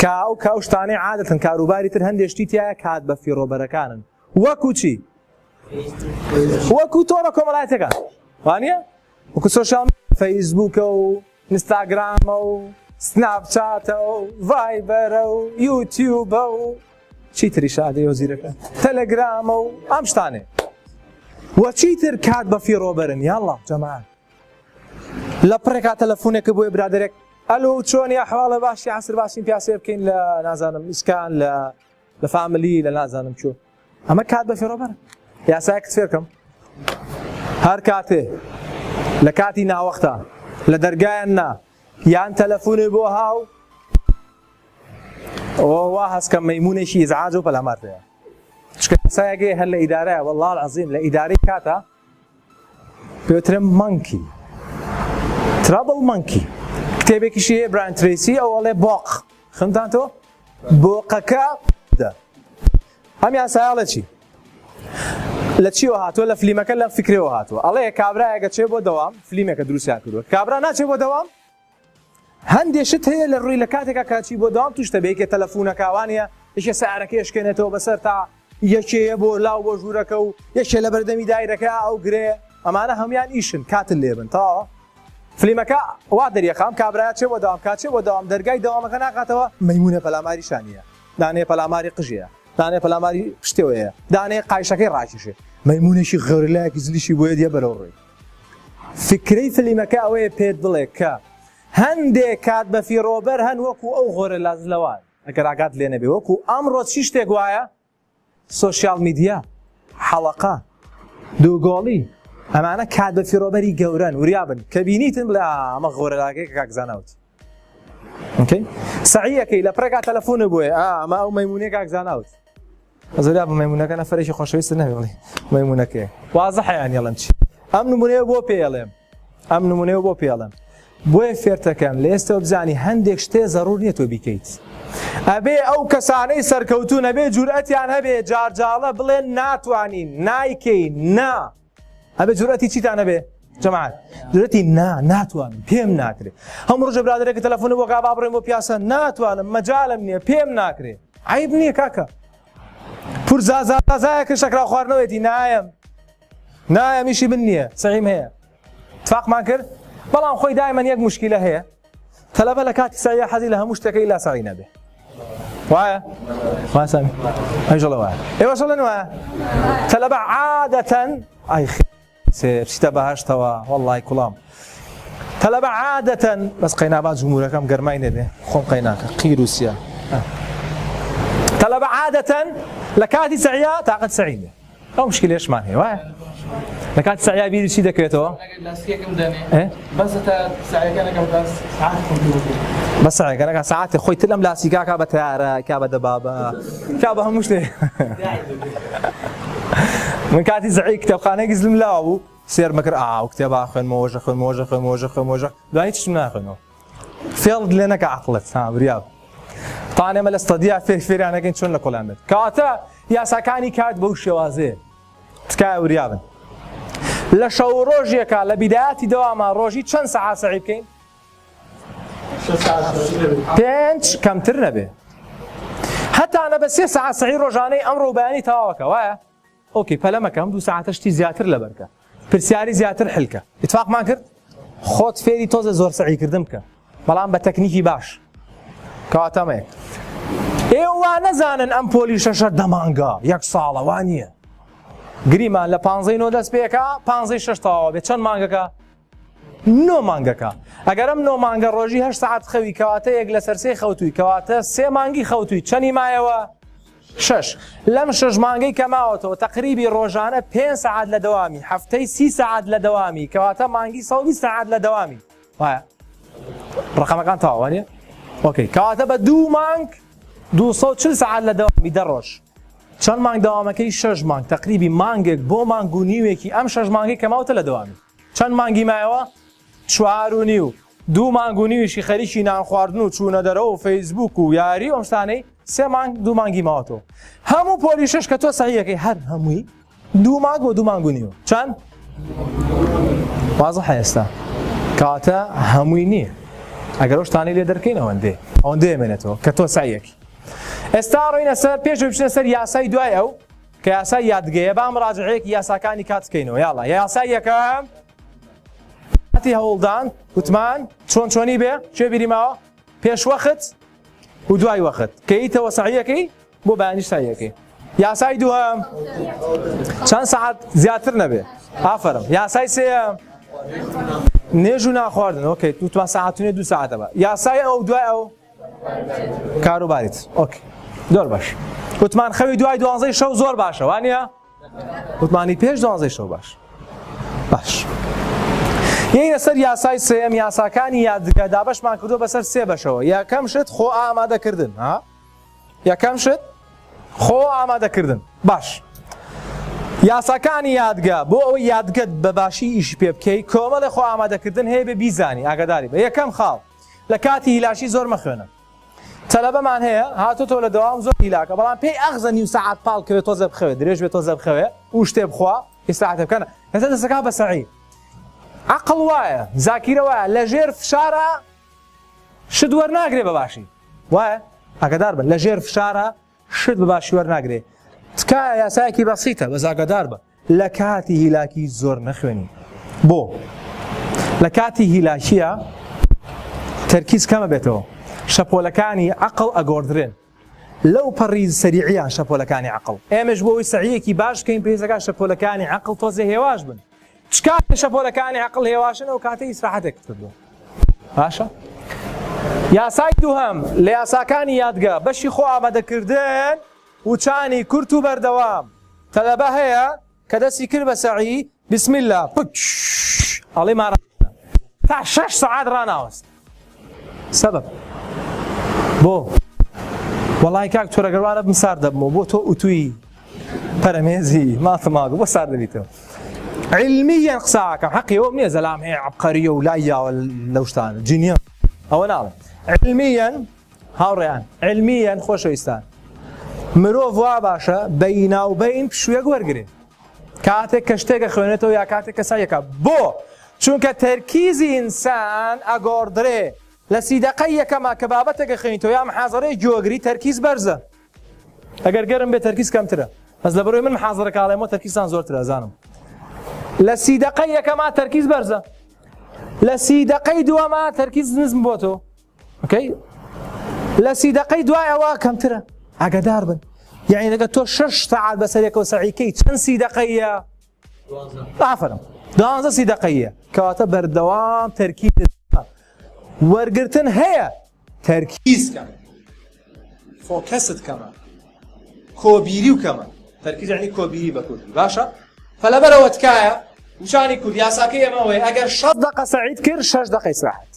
کە ئەو کە ئەو شتانەی عادەتەن کاروباری تر هەندێک شتی تایە کات بە فیڕۆبەرەکانن وەکو چی وەکو تۆڕە کۆمەڵایەتەکان وانە وەکو سۆشیال فەیسبووکە و ئینستاگرامە و سناپچاتە و ڤایبەرە و یوتیوبە و چیتری شادەی وەزیرەکە تەلەگرامە و ئەم شتانێ وە چیتر کات بە فیڕۆبەرن یاڵڵا جەماعەت لە پڕێکا تەلەفونێکە بۆیە برادێک ئەلو چۆنی ئەحواڵە باشی عەسر باشین پیاسەیە بکەین لە نازانم ئیسکان لە لە فاملی لە نازانم چۆ ئەمە کات بە فێڕۆبەرە یاسایەکت فێرکەم هەر کاتێ لە کاتی ناوەختە لە دەرگایان نا یان تەلەفونێ بۆ هاو وا هەستکە مەیمونێکی ئیزعاج و پەلامار پێیە چونکە یاسایەکەی هەر لە ئیدارەیە والله العظیم لە ئیدارەی کاتە پێوترێ مەنکی ترابڵ مەنکی کتێبێکیشی هەیە براین ترەیسی ئەو ئەڵێ بۆق خوێندتان تۆ بۆقەکە دە ئەم یاسایە ئەڵێ چی لە چیەوە هاتووە لە فلیمەکە لەم فکرەوە هاتووە ئەڵێ کابرایەکە چێ بۆ دەوام فلیمێکە دروستیان کردووە کابرا ناچێ بۆ دەوام هەندێ شت هەیە لە ڕووی لە کاتێکا کە چی بۆ دەوام توش دەبێ یەکێ تەلەفونەکە وانە یەکێ سەیارەکەی ئەشکێنێتەوە بەسەر تا یەکێیە بۆ لاو بۆ ژوورەکە و یەکێ لە بەردەمی دایرەکە ئەو گرێ ئەمانە هەموان ئیشن کاتن لێبن تەواوە فلیمەکە وا دەریەخام کابرایا چێ بۆ دەوام کاچێ بۆ دەوام دەرگای دەوامەکە ناکاتەوە مەیمونە پەلاماری شانیە دانەیە پەلاماری قژەیە دانەیە پەلاماری پشتەوەیە دانەیە قایشەکەی ڕاکیشێ مەیمونێکی غەورلایەکی زلیشی بۆیە دیە بەرەو ڕووی فکرەی فلیمەکە ئەوەیە پێت بڵێ کە هەندێ کات بەفیڕۆبەر هەن وەکو ئەو غۆرە لازلەوان ئەگەر ئاگات لێ نەبێ وەکو ئەمڕۆ چی شتێک وایە سۆشیال میدیا حەڵەقە دووگۆڵی ئەمانە کات بەفیڕۆبەری گەورەن وریابن کە بینیتن بڵێ ئەمە غۆرەلاکەی کە کاک زانا وتی ئۆکەی سەعیەکەی لە پڕێکا تەلەفۆنە بۆیە ئەمە ئەو مەیمونەی کاک زانا وتی زۆریا بە مەیمونەکە نەفەرێکی خۆشەویست نەبێ بڵێ مەیمونەکەی وازحە یان یەڵم چی ئەم نمونەیە بۆ پێڵێم ئەم نمونەیە بۆ پێڵێم بۆیە فێرتەکەم لە ئێستەوە بزانی هەندێک شتێ زەڕور نییە تۆ بیکەیت ئەبێ ئەو کەسانەی سەرکەوتوو نەبێ جورئەتیان هەبێ جارجاڵە بڵێن ناتوانین نایکەین نا ئەبێ جورئەتی چیتان هەبێ جەماعەت جورئەتی نا ناتوانم پێم ناکرێ هەموو ڕۆژە برادەرێکە تەلەفۆن بۆ کا با بڕۆین بۆ پیاسە ناتوانم مەجالم نییە پێم ناکرێ عیب نییە کاکە پورزازازایەکە شەکراو خواردنەوەیەتی نایەم نایەم ئیشی من نییە سەعیم هەیە تفاقمان کرد بەڵام خۆی دایمەن یەک مشکلە هەیە تەلەبە لە کاتی سەعیە حەزی لە هەموو شتەکە ئیلا سەعی نەبێ. وایە؟ وایە سامی؟ ئەویش ئەڵێ وایە. ئێوەش ئەڵێن وایە؟ تەلەبە عادەتەن ئای سێ بچیتە بەهەشتەوە وەڵڵای کوڵام تەلەبە عادەتەن بەس قەینا با جمهورەکەم گەرمای نەبێ خۆم قەیناکە قیر و سیا تەلەبە عادەتەن لە کاتی سەعیا تاقەت سەعی نیە ئەو مشکلێشمان هەیە وایە لە کاتی سەعیا بیری چی دەکرێتەوە بەس سەعیەکەنەکە سەعاتی خۆی تر لەم لاسیکاکە بە تەیارە کا بە دەبابە کا بە هەموو شتێ من کاتی زعی کتێبخانەیەکی زلم لاوە بوو سێر مەکرد ئاو کتێبا خوێنمەوە ژە خوێنمەوە ژە خوێنمەوە ژە خوێنمەوە ژە دوای هیچ شتم ناخوێنەوە فێڵت لێ نەکە عەقڵت ها وریا بە تان ئێمە لە ستەدیا فێر فێریان نەکەین چۆن لە کۆڵیان بێت کەواتە یاساکانی کات بەو شێوازەیە تکایە وریا بن لە شەو ڕۆژێکا لە بیدایەتی دەواما ڕۆژی چەند سەعات سەعی بکەین پێنج کەمتر نەبێ هەتا نەبە سێ سەعات سەعی ڕۆژانەی ئەمڕۆ و بەیانی تەواوەکە وایە okay پەلە مەکە ئەم دوو سەعاتە شتی زیاتر لەبەرکە پرسیاری زیاتر حلکە ئیتفاقمان کرد خۆت فێری تۆزە زۆر سەعیکردن بکە بەڵام بە تەکنیکی باش کەواتە ئەمەیە ئێوە وا نەزانن ئەم پۆلی شەشە دەمانگە یەک ساڵە وا نییە گریمان لە پانزەی نۆ دەست پێکا پانزەی شەش تەواوە بێت چەند مانگەکە نۆ مانگەکە ئەگەر ئەم نۆ مانگە ڕۆژی هەشت سەعات خەوی کەواتە یەک لەسەر سێ خەوتووی کەواتە سێ مانگی خەوتووی چەنی مایەوە شەش لەم شەش مانگەی کە ماوەتەوە تەقریبی ڕۆژانە پێنج سەعات لە دەوامی هەفتەی سی سەعات لە دەوامی کەواتە مانگی 120 سەعات لە دەوامی وایە ڕقەمەکان تەواوە نیە okay کەواتە بە دوو مانگ 240 سەعات لە دەوامی دە ڕۆژ چەند مانگ دەوامەکەی شەش مانگ تەقریبی مانگێک بۆ مانگ و نیوێکی ئەم شەش مانگەی کە ماوتە لە دەوامی چەند مانگی مایەوە؟ چوار و نیو. دوو مانگ و نیویشی خەریکی نان خواردن و چوونە دەرەوە و فەیسبووک و یاری و ئەم شتانەی، سێ مانگ دوو مانگی ماوەتەوە. هەموو پۆلی شەش کە تۆ سەعی ئەکەی هەر هەمووی دوو مانگ بۆ دوو مانگ و نیوە. چەند؟ وازحە ئێستا. کەواتە هەمووی نییە. ئەگەر ئەو شتانەی لێ دەرکەین ئەوەندەیە. ئەوەندەیە مێنێتەوە کە تۆ سەعی ئەکەی. ئێستا ڕۆینە سەر پێش ئەوەی بچینە سەر یاسای دوای ئەو کە یاسای یادگەیە با مراجعەیەکی یاساکانی کات بکەینەوە یاڵا یاسای یەکەم کاتی هەوڵدان وتمان چۆن چۆنی بێ چێ بیری ماوە پێش وەخت و دوای وەخت کەیتەوە سەعیەکەی بۆ بەیانیش سەعیەکەی یاسای دووەم چەند سەعات زیاتر نەبێ ئافەرم یاسای سێیەم نێژ و ناخواردن okay وتمان سەعاتونێ دوو سەعاتە بە یاسای ئەو دوای ئەو کاروباریت okay زۆر باش وتمان خەوی دوای دوانزەی شەو زۆر باشە وانە وتمانی پێش دوانزەی شەو باش باش یەینە سەر یاسای سێم یاساکانی یادگە دابەشمان کردو بەسەر سێ بەشەوە یەکەم شت خۆ ئامادەکردن ها یەکەم شت خۆ ئامادەکردن باش یاساکانی یادگە بۆ ئەوەی یادگەت بە باشی ئیشی پێ بکەی کۆمەڵێ خۆ ئامادەکردن هەیە بێ بیزانی ئاگاداری بە یەکەم خاڵ لە کاتی هیلاکی زۆر مەخوێنە. تەلەبەمان هەیە هاتۆتەوە لە دەوام زۆر هیلاکە بەڵام پێی ئەخزە نیو سەعات پاڵ کەوێ تۆزێ بخەوێ درێژ بێ تۆزێ بخەوێ و شتێ بخوا ئیسراحەتێ بکەنە ئێستا دەسەکا بە سەعی عەقڵ وایە زاکیرە وایە لە ژێر فشارە شت وەرناگرێ بە باشی وایە ئاگادار بن لە ژێر فشارە شت بە باشی وەرناگرێ تکایە یاسایەکی بەسیتە بەس ئاگادار بە لە کاتی هیلاکی زۆر نەخوێنی بۆ لە کاتی هیلاکیە تەرکیز کەمە بێتەوە شەپۆلەکانی عەقڵ ئەگۆڕدرێن لەو پەڕی سەریعیان شەپۆلەکانی عەقڵ ئێمەش بۆ ئەوەی سەعیەکی باش بکەین پێویستەکە شەپۆلەکانی عەقڵ تۆزێ هێواش بن چ کاتێ شەپۆلەکانی عەقڵ هێواشن ئەو کاتەی ئیسراحەتێکت کردووە باشە یاسای دووهەم لە یاساکانی یادگە بەشی خۆ ئامادەکردن وچانی کورت و بەردەوام تەلەبە هەیە کە دەستی کرد بە سەعی بسم اللە پچ ئەڵێ مارا تا شەش سەعات ڕاناوەست سەبەب بۆ وەڵای کاک تۆرە گەر وانە بم سارد دەبمەوە بۆ تۆ ئوتوی پەرەمێزی ماتە ماگە بۆ سارد دەبیتەوە علمیەن قسە ئەکەم حەقی ئەوەم نییە زەلام هەیە عەبقەریە و لای یاوە لەو شتانە جینیە ئەوە ناڵێم علمیەن هاوڕێیان علمیەن خۆشەویستان مرۆڤ وا باشە بەیناوبەین پشوویەک وەرگێ کاتێک کە شتێکە خوێنێتەوە یا کاتێک کە سەعیەکە بۆ؟ چونکە تەرکیزی ئینسان ئەگۆڕدرێ لە سی دەقەی یەکەما کە بابەتێکە خوێنیتەوە یا محازەرەیەک گوێگری تەرکیز بەرزە ئەگەر گەرم بێ تەرکیز کەمترە بەس لە بەرەوەی من محازەرەکە ئەڵێمەوە تەرکیزتان زۆرترە ئەزانم لە سی دەقەی یەکەما تەرکیز بەرزە لە سی دەقەی دووەما تەرکیز نزم بۆتەوە okay؟ لە 30 دقەی دوایەوە کەمترە. ئاگادار بن. یعنی لەگە تۆ 6 سەعات بەسەرێکەوە سەعیکەی چەند 30 دقەیە؟ ئافرم 12 سی دقەیە. کەواتە بەردەوام تەرکیز وەرگرتن هەیە، تەرکیز کەمە، focus ت کەمە، کۆبیری و کەمە. تەرکیز یعنی کۆبیری بە کوردی. باشە؟ فلەبەرەوە تکایە وشانی کورد یاساکەی ئێمەوەی ئەگەر 6 دقە سەعید کرد 6 دقە ئیسراحەت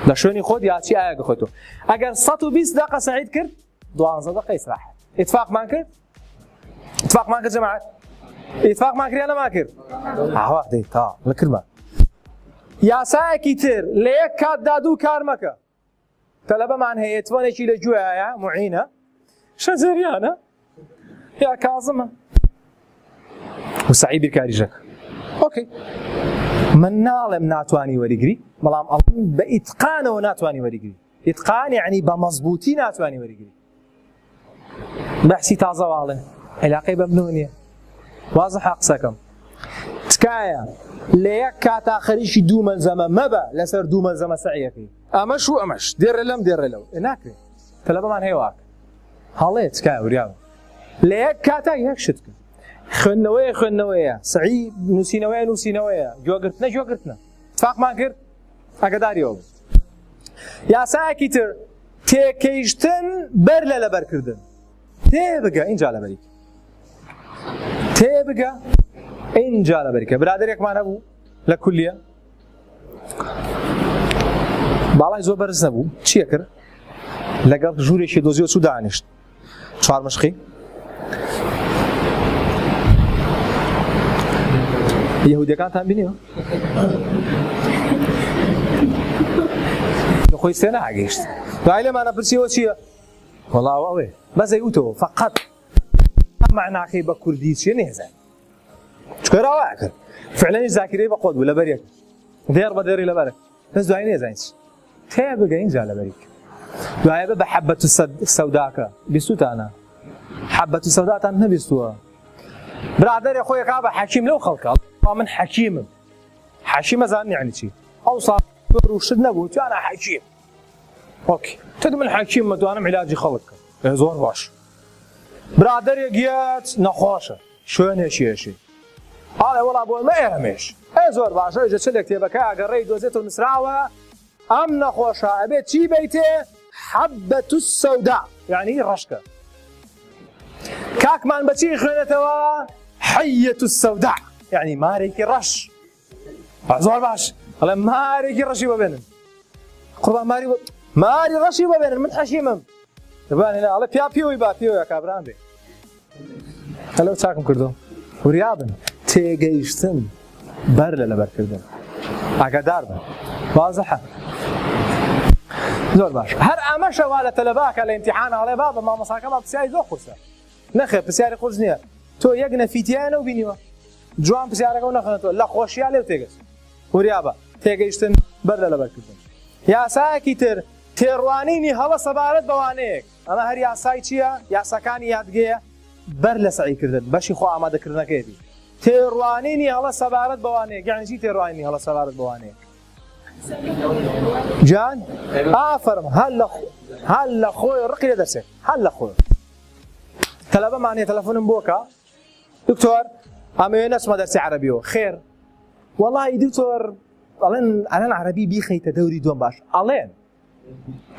لە شوێنی خۆت یاچی ئایا بخۆیتەوە. ئەگەر 120 دقە سەعید کرد 12 دقە ئیسراحەت. اتفاقمان کرد؟ اتفاقمان کرد جەماعەت؟ اتفاقمان کرد یا نەمان کرد؟ ئاوا دەی تا لە کردمان. یاسایەکی تر لە یەک کاتدا دوو کار مەکە. تەلەبەمان هەیە توانێکی لە گوێیە معینە شەجەریانە یا کازمە وسعی بیرکاریژەکە. okay من ناڵێم ناتوانی وەریگری، بەڵام ئەڵێم بە ئیتقانەوە ناتوانی وەریگری. ئیتقان یعنی بە مەزبوطی ناتوانی وەریگری. بەحسی تازە واڵێ علاقەی بە منەوە نییە. وازحە قسەکەم. تکایە لە یەک کاتا خەریکی دوو مەلزەمە مەبە، لەسەر دوو مەلزەمە سەعیەکەی ئەمەش و ئەمەش دێڕێ لەم دێڕێ لەو ناکرێ. تەلەبەمان هەیە واک هەڵێ. تکایە وریاوە لە یەک کاتا یەک شت کرد. خوێندنەوەیە خوێندنەوەیە، سەعی نووسینەوەیە نووسینەوەیە، گوێگرتنە گوێگرتنە. اتفاقمان کرد؟ ئاگاداریەوە بوو. یاسایەکی تر تێکەیشتن بەر لە لەبەرکردن. تێبگە ئینجا لەبەریک. تێبگە ئینجا لەبەریکە. برادێکمان هەبوو لە کولیە، باڵای زۆر بەرز نەبوو، چییە کرد؟ لەگەڵ ژوورێکی دۆزیەوە چوو دانیشت چوار مشقی یەهودیەکانتان بینیوە؟ لە خۆی سێ ناگەیشت. دوای لێمانە پرسیەوە چییە؟ وەڵا ئەوێ بەس ئەیوتەوە فقط معناکەی بە کوردی چییە نێزانێ. چکە ڕاوا کرد فعلەنی زاکیرەی بە قۆت بوو لەبەر یەک دێڕ بە دێڕی لەبەرە، بەس دوای نێزانین چی تێ بگە اینجا لەبەریک. دوایە بە حەبەت سەوداکە بیستوتانە؟ حەبەت سەوداتان نەبیستووە؟ برادەرێ خۆی کا بە حەکیم لەو خەڵکە، من حەکیمم. حەکیمە زانن یعنی چی؟ ئەو ساڵ و شت نەبوو توانە حەکیم. okay تد من حەکیم مەتوانم علاجی خەڵک بکەم. زۆر باش. برادەرێک یەت نەخۆشە شوێنێکی ئێشی ئاڵێ وەڵا بۆ مە ئێرەمێش. ئێ زۆر باشە. ئێژە چ لە کتێبەکە ئەگەڕێی دۆزێتەوە نووسراوە ئەم نەخۆشە ئەبێت چی بیتێ؟ حەبەت السەودا یعنی ڕەشکە. کاکمان بەچی خوێنێتەوە؟ حەیەت السەودا یعنی مارێکی ڕەش. زۆر باش. ئەڵێ مارێکی ڕەشی ببێنن. قوربان ماری ماری ڕەشی ببێنن من حەشیمم. بانێ ئەڵێ پیا پێوەی با پێوەیە کابران بێ. هەلو چاکم کردو. وریابن تێگەیشتن بەر لە لەبەرکردن. ئاگادار بن. وازحە. زۆر باش. هەر ئەمەشە وا لە تەلەباکە لە ئیمتیحان ئەڵێ بابە مامۆساکەمان پرسیاری زۆر قورسە. نەخێر پرسیاری قورس نییە. تۆ یەک نەفیتیانە و بینیوە. جوان پرسیارەکە و نەخوێنێتەوە لە خۆشییا لێو تێگەشت. وریابە تێگەیشتن بەر لە لەبەرکردن. یاسایەکی تر تێڕوانینی هەڵە سەبارەت بەوانەیەک. ئەمە هەر یاسای چییە؟ یاساکانی یادگەیە بەر لە سەعیکردن بەشی خۆ ئامادەکردنەکەیەتی. تێڕوانینی هەڵە سەبارەت بەوانەیەک یعنی چی تێڕوانینی هەڵە سەبارەت بەوانەیەک؟ جان ئافەرم. هەر لە خۆی ڕقی لە دەرسێک. هەر لە خۆی. تەلەبەمان هەیە تەلەفۆنم بۆکە دکتۆر ئەمەوێ نەچمە دەرسی عەرەبیەوە. خێر وەڵی دکتۆر ئەڵێن ئەلەن عەرەبی بیخەیتە دەوری دووەم باش. ئەڵێن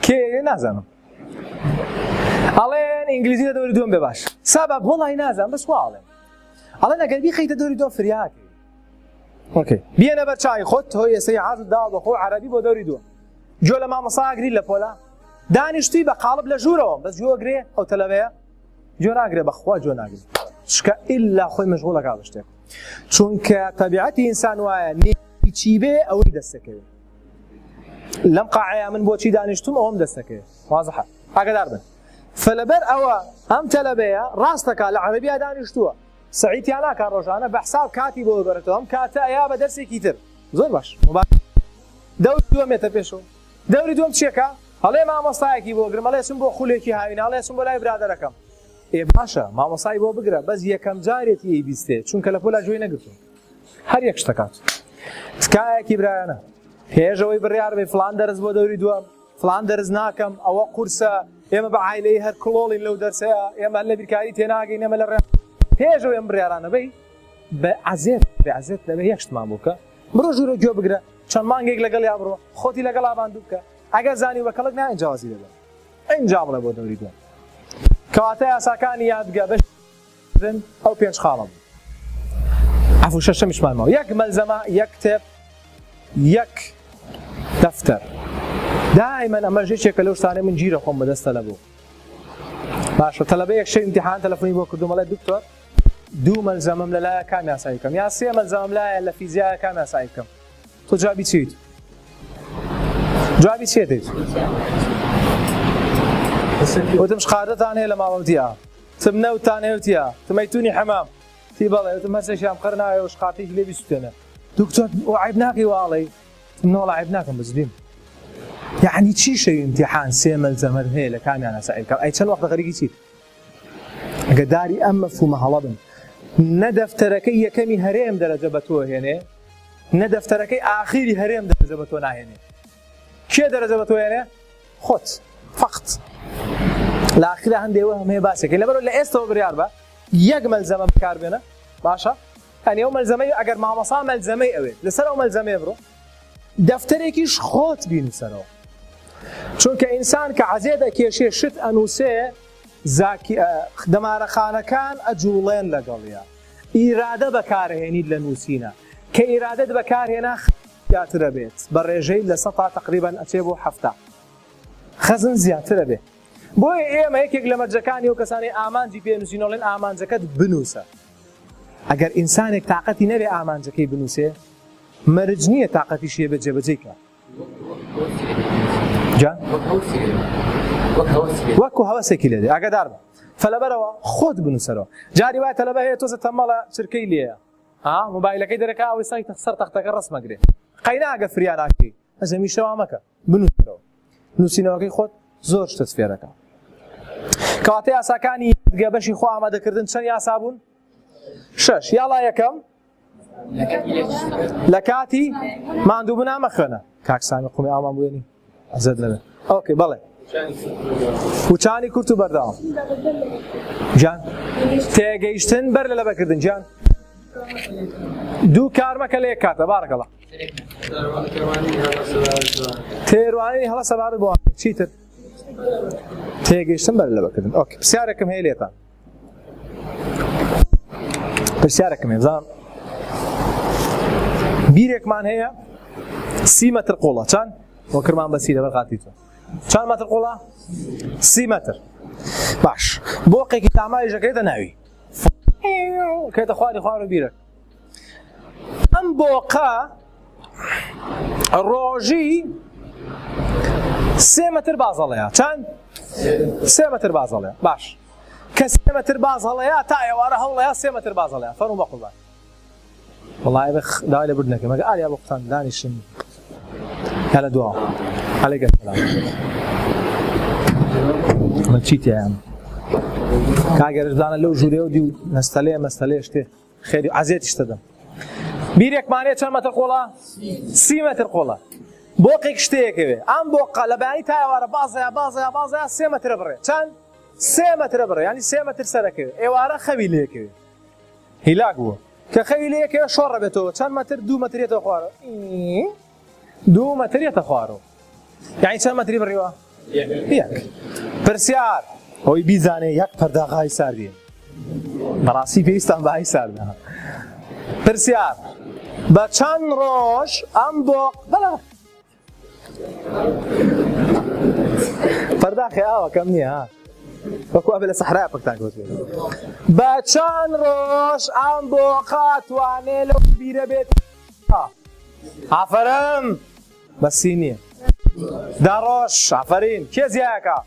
کێ نازانم. ئەڵێن ئینگلیزی لە دەوری دووەم بێ باش. سەبەب وەڵی نازانم بەس وا ئەڵێن. ئەڵێن ئەگەر بیخەیتە دەوری دووەم فریاکەی. okay بیەنە بەر چاوی خۆت تۆ ئێسەی عازت داوە بە خۆ عەرەبی بۆ دەوری دووەم. گوێ لە مامۆستا ئەگری لە پۆلا دانیشتووی بە قاڵب لە ژوورەوە بەس گوێ ئەگرێ ئەو تەلەبەیە گوێ ناگرێ بەخوا گوێ ناگرێ چکە ئیلا خۆی مەشغوڵەکا بە شتێک. چونکە تەبیعەتی ئینسان وایە چی بێ ئەوەی دەستەکەوێت. لەم قاعەیە من بۆچی دانیشتوم ئەوەم دەستەکەوێت. وازحە ئاگادار بن. فلەبەر ئەوە ئەم تەلەبەیە ڕاستەکا لە عەرەبیا دانیشتووە سەعیتیان ناکا ڕۆژانە بە حساب کاتی بۆ ببەرێتەوە ئەم کاتە ئەیا بە دەرسێکی تر. زۆر باش. دەوری دووەم ێتە پێشەوە. دەوری دووەم چیەکە؟ هەڵێ مامۆستایەکی بۆ گرم، ئەڵێ چم بۆ خولێکی هاوینە، ئەڵێ چم بۆ لای برادەرەکەم. ئێ باشە مامۆستای بۆ بگرە بەس یەکەم جارێتی ئەی بیستێ چونکە لە پۆلا گوێی نەگرتووە. هەر یەک شتەکات. تکایەکی برایانە پێشەوەی بڕیار بێ فلان دەرس بۆ دەوری دووەم فڵان دەرس ناکەم، ئەوە قورسە، ئێمە بە عایلەیی هەر کڵۆڵین لەو دەرسەیا، ئێمە هەر لە بیرکاری تێناگەین، ئێمە لە ڕێ پێش ئەوەی ئەم بڕیارانە بەی بە عەزێت بێ عەزێت دەبێ یەک شتمان بۆ بکە، بڕۆ ژوورە گوێ بگرە، چەند مانگێک لەگەڵیا بڕۆ، خۆتی لەگەڵا ماندوو بکە، ئەگەر زانی بە کەڵک نایە ئینجا وازی لێ بێنە، ئینجا بڵێ بۆ دەوری دووەم. کەواتە یاساکانی یادگە بەشی کردن ئەو پێنج خاڵە بوو. عەفو شەشەمیشمان ماوە. یەک مەلزەمە، یەک کتێب، یەک دەفتەر. دائیمەن ئەمەش یەکێکە لەو شتانەی من گیرە خۆم بەدەست تەلەبە. باشە تەلەبەیەک شەوی ئیمتیحان تەلەفۆنی بۆ کردووم ئەڵێ دکتۆر دوو مەلزەمەم لەلایە کام یاسایی بکەم یا سێ مەلزەمەم لایە لە فیزیایە کام یاسایی بکەم تۆ جوابی چیت جوابی چیت وتم شقاردەتان هەیە لە ماڵەوتیا تم نەوتان هەیە وتیا تمەیتونی حەمام تی بەڵێ وتم هەرسێکیان بخەرە ناوێ و شقارتێکی لێ بیسوتێنە دکتۆر ئەو عیب ناکەی واڵی نۆڵا عیب ناکەم بەجدیم یعنی چی شەوی امتحان سێ مەلزەمەت هەیە لە کامیانە سەعی بکەم ئەی چەند وەختە خەریکی چیت ئەگە داری ئەم مەفهومە هەڵە بن نە دەفتەرەکەی یەکەمی هەرێم دەرەجە بە تۆ هێنێ نە دەفتەرەکەی ئاخیری هەرێم دەرەجە بە تۆ ناهێنێ کێ دەرەجە بە تۆ هێنێ خۆت فقط لە ئاخیرا هەندێ وەهم هەیە باسێکەی لەبەرەوە لە ئێستەوە بڕیار بە یەک مەلزەمە بەکاربێنە باشە ئەنی ئەو مەلزەمەی ئەگەر مامۆسا مەلزەمەی ئەوێت لەسەر ئەو مەلزەمەیە بڕۆ دەفتەرێکیش خۆت بینوسەرەوە چونکە ئینسان کە عەزێت ئەکێشێ شت ئەنووسێ زاکی دەمارەخانەکان ئەجوڵێن لەگەڵیا ئیرادە بەکارهێنیت لە نووسینە کە ئیرادەت بەکارهێنا زیاترە بێت بە ڕێژەی لە سەتا تقریبان ئەچێ بۆ 70 خەزن زیاترە بێ بۆیە ئێمە یەکێک لە مەرجەکانی ئەو کەسانەی ئامانجی پێ نووسینەڵێن ئامانجەکەت بنووسە ئەگەر ئینسانێک تااقەتی نەبێ ئامانجەکەی بنووسێ مەرج نییە تااقەتیشی هەبێت جێبەجێی کە جا وەکو هەوەسێکی لێ دێ ئاگادار بە فەلەبەرەوە خۆت بنووسەرەوە جاری وایە تەلەبە هەیە تۆزە تەمەڵە چرکەی لێیە ها مۆبایلەکەی دەرەکا ئەوەی سەی سەر تەختەکە ڕەسمەگرێ قەینا ئەگە فریا ناکەی بەس هەمیشە وا مەکە بنووسەرەوە نووسینەوەکەی خۆت زۆر شتت فێرەکە کەواتە یاساکانی یادگە بەشی خۆ ئامادەکردن چەند یاسا بوون شەش یاڵا یەکەم لە کاتی ماندووبوونا مەخوێنە کاک سامی قومی ئامان بوێنی عزت نەبێ ئۆکەی بەڵێ وچانی کورت و بەردەوام جان تێگەیشتن بەر لە لەبەرکردن جان دوو کار مەکە لە یەک کاتە بارەکەڵا تێروانی هەڵە سەبارەت بۆ چیتر تێگەیشتن بەر لە بەکردن ئۆکەی پرسیارێکم هەیە لێتان پرسیارێکم هەیە بزانم بیرێکمان هەیە سی مەتر قوڵە چەند وەکرمان بەسی لەبەر خاتی تۆ چەند مەتر قوڵە سی مەتر باش بۆقێکی تاماوی ژەکەێتە ناوی کێتە خواری خوار و بیرەک ئەم بۆقە ڕۆژی سێ مەتر بازەڵەیە چەند سێ مەتر بازەڵەیە باش کە سێ مەتر بازەڵەیە تا ئێوارە هەوڵەیە سێ مەتر بازەڵەیە فەرموو بە قوربان وەڵای بە داوای لێبوردن دەکەم ئەگەر ئاریا بۆ قوتان دانیشن یا لە دواوە عەلەیکە سەلام من چی تیایە کاگەرش بزانە لەو ژوورێ و دی و نەستەلێ مەستەلێ شتێ خێری عەزێتیش دەدەم بیرێکمان هەیە چەند مەتر قوڵە سی مەتر قوڵە بۆقێک شتەیەکەوێ ئەم بۆقە لە بەیانی تا ئێوارە بازەیە بازەیە بازەیە سێ مەترە بڕێ چەند سێ مەترە بڕێ ینی سێ مەتر سەرەکەوێ ئێوارە خەوی لێکەوێ هیلاک بووە کە خەوی لێکەوێ شۆڕە بێتەوە چەند مەتر دوو مەترێتەوە خوارەوە دوو مەتر یەتە خوارەوە یعنی چەند مەتری بڕیوە یەک پرسیار ئەوی بیزانێ یەک پەرداغای ساردیە بەڕاستی پێویستان بە ئای ساردە پرسیار بە چەند ڕۆژ ئەم بۆ بەڵێ پەرداخی ئاوە کەم نییە ها وەکو ئەبێ لە سەحرا پەکتان کەوت بە چەند ڕۆژ ئەم بۆقە توانێ لەو بیرە بێت ئافەرم بەسی نییە دە ڕۆژ ئافەرین کێ زیایەکە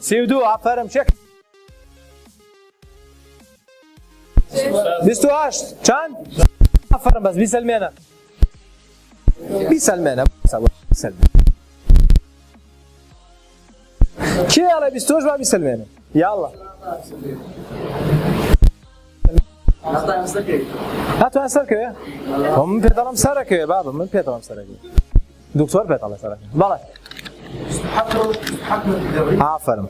32 ئافەرم کێ 28 چەند ئافەرم بەس بیسەلمێنە بیسەلمێنە بیسەلمێنە کێ ئەڵێ 28 با بیسەلمێنە یاڵڵا هاتوان سەرکەوێ من پێ دەڵم سەرەکەوێ بابە من پێ دەڵم سەرەکەوێ دکتۆر پێ دەڵێ سەرەکەوێ بەڵێ. ئافەرم.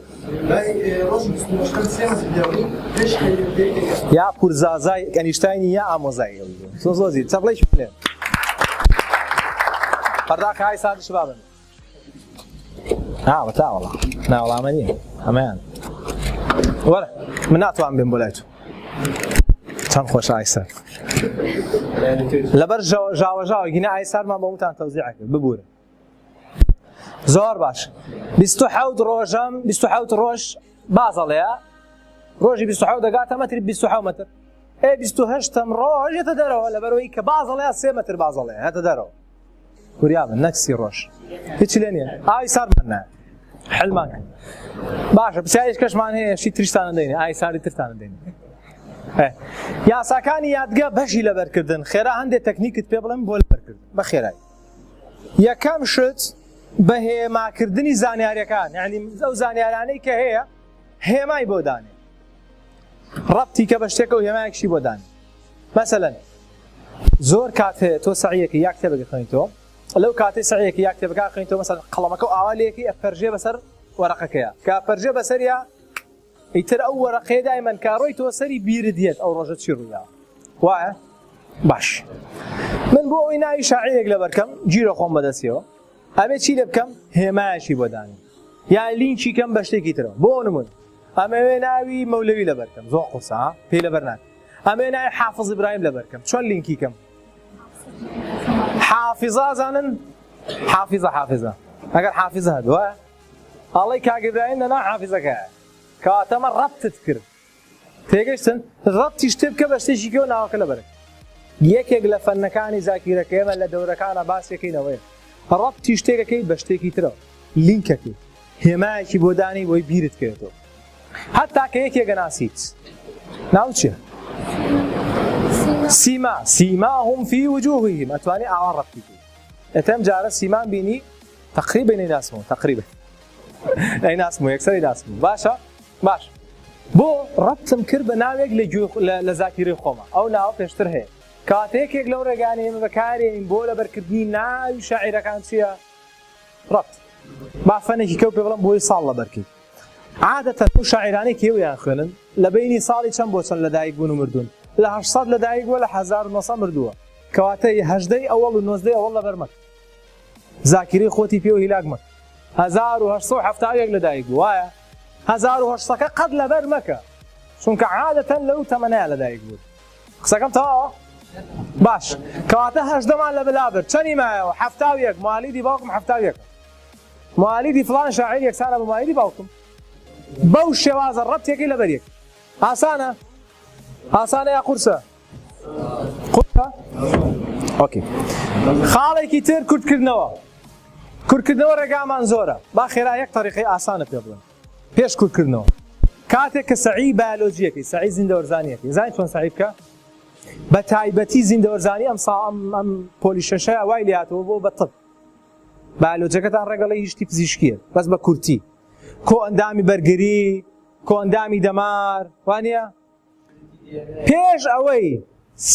یا پورزازای ئەنیشتاینی یا ئامۆزای زۆ زۆ زیر چەپڵێکی بلێن پەرداخ های سادش بابن ها وتا وەڵا ناوەڵامە نییە ئەمەیان وەرە من ناتوان بێم بۆ لای تو چەند خۆشە ئایسار لەبەر ژاوەژاوە گینە ئایسارمان بۆ وتان تەوزیع کرد ببورە زۆر باش 27 ڕۆژەم 27 ڕۆژ بازەڵەیە ڕۆژی 27 دەگاتە مەتر 27 مەتر ئێ 28 ڕۆژ یەتە دەرەوە لەبەرەوەی کە بازەڵەیە سێ مەتر بازەڵەیە هێتە دەرەوە وریابن نەک سی ڕۆژ هیچ لێ نییە ئاوی ساردمان نایە حلمان کرد باشە پرسیاریش کەشمان هەیە شی تریشتانە دەینێ ئاوی ساردی ترتانە دەینێ یاساکانی یادگە بەشی لەبەرکردن خێرا هەندێک تەکنیکت پێ بڵێم بۆ لەبەرکردن بە خێرایی یەکەم شت بە هێماکردنی زانیاریەکان یعنی ئەو زانیارانەی کە هەیە هێمای بۆ دانێ ڕەبتی کە بە شتێکە و هێمایەکشی بۆ دانێ مەسەلەن زۆر کات هەیە تۆ سەعیەکە یا کتێبێک خوێنیتەوە لەو کاتەی سەعیەکە یا کتێبەکە خوێنیتەوە مەسەلەن قەڵەمەکە و ئاوا لێکی ئەپەرژێ بەسەر وەرەقەکەیە کە ئەپەرژێ بەسەریا ئیتر ئەو وەرەقەیە دایمەن کە ڕۆی تۆ سەری بیرت دێت ئەو ڕۆژە چی ڕوویا وایە باش من بۆ ئەوەی ناوی شاعیرێک لەبەرکەم گیرە خۆم بەدەستیەوە ئەبێ چی لێ بکەم هێمایەکی بۆ دانێم یان لینکی کەم بە شتێکی ترەوە بۆ نمون ئەمەوێ ناوی مەولەوی لەبەرکەم زۆر قورسە ها پێی لەبەر ناکەم ئەمەوێ ناوی حافظ ئیبراهیم لەبەرکەم چۆن لینکی کەم حافظە زانن حافظە حافظە ئەگەر حافظە هەبێ وایە ئەڵێی کاک ئیبراهیم لەناو حافظەکەیە کەواتە ئەمە ڕەبتت کرد تێگەشتن؟ ڕەبتی شتێ بکە بە شتێکی کەوە ناوەکە لەبەرە. یەکێک لە فەنەکانی زاکیرە کە ئێمە لە دەورەکانا باسیەکەین ئەوەیە ڕەبتی شتێکەکەی بە شتێکی ترەوە لینکەکەی هێمایەکی بۆ دانی بۆی بیرت کەوێتەوە هەتا کە یەکێک ئەناسیت ناو چیە؟ سیما سیماهم فی وجوههم ئەتوانی ئاوا ڕەبتی بکەی ئەتەم جارە سیمان بینی تقریبا نەیناسمەوە تقریبا نەیناسمەوە یەکسەر ناسمەوە باشە باش بۆ ڕەبتم کرد بە ناوێک لە گوێ لە زاکیرەی خۆما ئەو ناوە پێشتر هەیە کەواتە یەکێک لەو ڕێگانەی ئێمە بەکارێنین بۆ لەبەرکردنی ناوی شاعیرەکان چییە ڕەبت با فەنێکی کەو پێ بڵێم بۆی ساڵ لەبەرکەیت عادەتەن ئەو شاعیرانەی کە ئێوەیان خوێنن لە بەینی ساڵی چەند بۆ چەند لەدایک بوون و مردوون لە 800 لەدایک بووە لە 1900 مردووە کەواتە هەژدەی ئەوەڵ و نۆزدەی ئەوەڵ لەبەر مەکە زاکیرەی خۆتی پێوە هیلاک مەکە 1871 لەدایک بوو وایە 1800ەکە قەت لەبەر مەکە چونکە عادەتەن لەو تەمەنەیە لەدایک بوون قسەکەم تەواوە باش کەواتە هەژدەمان لە بلا برد چەنی مایەوە 71 موالیدی باوکم 71 موالیدی فلان شاعیر یەکسانە بە موالیدی باوکم بەو شێوازە ڕەبتێکی لەبەر یەک ئاسانە ئاسانە یا قورسە قورسە ئۆکەی خاڵێکی تر کورتکردنەوە کورتکردنەوە ڕێگامان زۆرە با خێرا یەک تەریقەی ئاسانە پێ بڵێم پێش کورتکردنەوە کاتێک کە سەعی بایۆلۆجیەکەی سەعی زیندەوەرزانیەکەی زانی چۆن سەعی بکە بە تایبەتی زیندەوەرزانی ئەم سا ئەم ئەم پۆلی شەشە وای لێهاتەوە بۆ بە طب بایۆلۆجیەکەتان ڕێگەڵی هیچ شتی پزیشکیە بەس بە کورتی کۆئەندامی بەرگری کۆئەندامی دەمار وانە پێش ئەوەی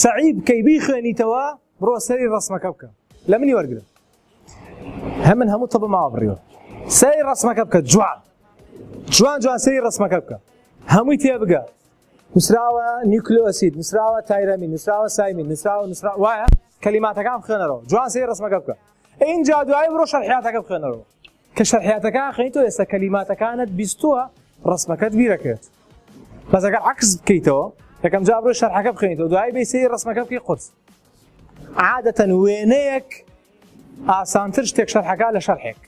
سەعی بکەی بیخوێنیتەوە بڕۆ سەری ڕەسمەکە بکە لە منی وەرگرە هەمن هەموو تەبە ماوە بڕیوە سەری ڕەسمەکە بکە جوان جوان جوان سەری ڕەسمەکە بکە هەمووی تێ بگە نووسراوە نیوکلۆسید نووسراوە تایرەمین نووسراوە سایمین نووسراوە نووسرا وایە کەلیماتەکان بخوێنەرەوە جوان سەری ڕەسمەکە بکە اینجا دوایی بڕۆ شەرحیاتەکە بخوێنەرەوە کە شەرحیاتەکە خوێنیتەوە ئێستا کەلیماتەکانت بیستووە ڕەسمەکەت بیرەکەوێت بەس ئەگەر عەکس بکەیتەوە یەکەم جار بڕۆ شەرحەکە بخوێنیتەوە دوایی بێی سەیری ڕەسمەکە بکەی قورس عادەتەن وێنەیەک ئاسانتر شتێک شەرحەکە لە شەرحێک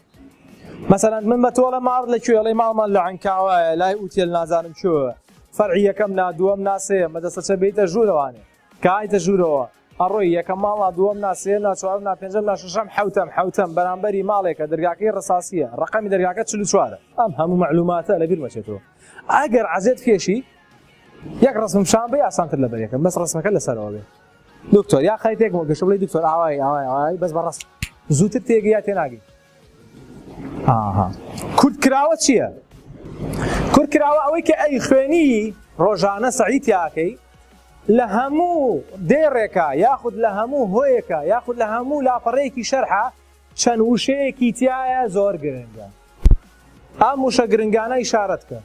مەسەلەن من بە تۆڵە ماڵ لە کوێ ئەڵێ ماڵمان لە عەنکاوایە لای ئوتێل نازانم کوێ فەرعی یەکەم نا دووەم نا سێیەم بەدەستە چە بێیتە ژوورەوانێ کە هایتە ژوورەوە ئەڕۆی یەکەم ماڵ نا دووەم نا سێیەم نا چوارەم نا پێنجەم نا شەشەم حەوتەم حەوتەم بەرامبەری ماڵێکە دەرگاکەی ڕەساسییە ڕەقەمی دەرگاکە 44 ئەم هەموو مەعلوماتە لەبیر مەچێتەوە ئەگەر عەزێت کێشی یەک ڕەسمم پیشان بەی ئاسانتر لەبەر یەکەم بەس ڕەسمەکە لەسەرەوە بێ دکتۆر یا خەریتێک بۆ گەشە بڵێ دکتۆر ئاوای ئاوای ئاوای بەس بە ڕەسم زووتر تێگەی یا تێناگەی ئاها کورت کراوە چییە؟ کورت کراوە ئەوەی کە ئەی خوێنی ڕۆژانە سەعی تیاکەی لە هەموو دێڕێکە یاخود لە هەموو هۆیەکە یاخود لە هەموو لاپەڕەیەکی شەرحە چەند وشەیەکی تایە زۆر گرنگە. ئەم وشە گرنگانە ئیشارەت کە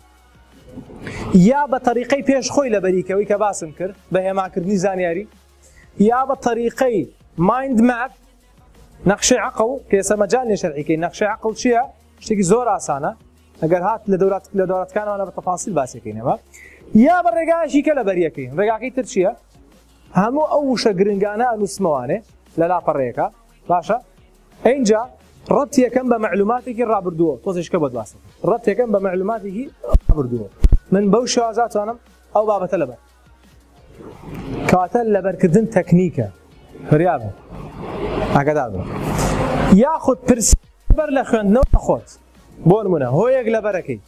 یا بە تەریقەی پێش خۆی لەبەریکەوەی کە باسم کرد بە هێماکردنی زانیاری یا بە تەریقەی mind map نەخشەی عەقڵ کە ئێستا مەجال نیە شەرحیکەی نەخشەی عەقڵ چییە شتێکی زۆر ئاسانە ئەگەر هات لە دەورات لە دەوراتکانەوە بە تەفاسیل باسیەکەین ئێمە یا بە ڕێگایەکی کە لەبەریەکەین ڕێگاکەی تر چییە هەموو ئەو وشە گرنگانە ئەنووسمەوانێ لە لاپەڕەیەکە باشە ئینجا ڕەتیەکەم بە معلوماتێکی ڕابردووە تۆزێشکە بۆت باسم ڕەتێکم بە معلوماتێکی ڕابردووە من بەو شێوازە توانم ئەو بابەتە لەبەر کەواتە لەبەرکردن تەکنیکە فریابن ئاگادار بن یاخود پرس بەر لە خوێندنەوە لە خۆت بۆ نمونە هۆیەک لەبەرەکەی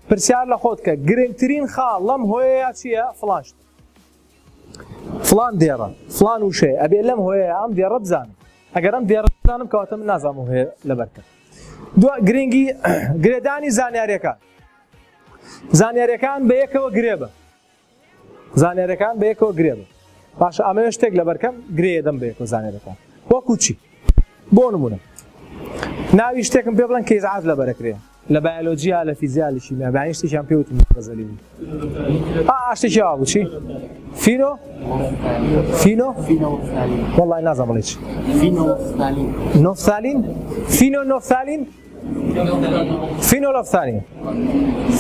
پرسیار لە خۆت کە گرنگترین خاڵ لەم هۆیە چییە فڵان شت فڵان دێڕە فڵان وشەیە ئەبێ لەم هۆیە ئەم دێڕە بزانم ئەگەر ئەم دێڕە بزانم کەواتە من نازانم هۆیە لەبەرکەم دوا گرنگی گرێدانی زانیاریەکان زانیاریەکان بە یەکەوە گرێ بە زانیارەکان بە یەکەوە گرێ بن باشە ئەمەوێ شتێک لەبەرکەم گرێ دەم بە یەکەوە زانیارەکان وەکو چی بۆ نمونە ناوی شتێکم پێ بڵێن کە ئیزعاج لەبەرەکرێ لە بایۆلۆجیا لە فیزیا لە شیمیا بەیانی شتێکیان پێ وتم بەزەلی بوو ئا شتێکی ئاوا بوو چی فینۆ فینۆ وەڵڵای نازانم بڵێ چی نۆفثالین فینۆ نۆفثالین فینۆلۆفثالین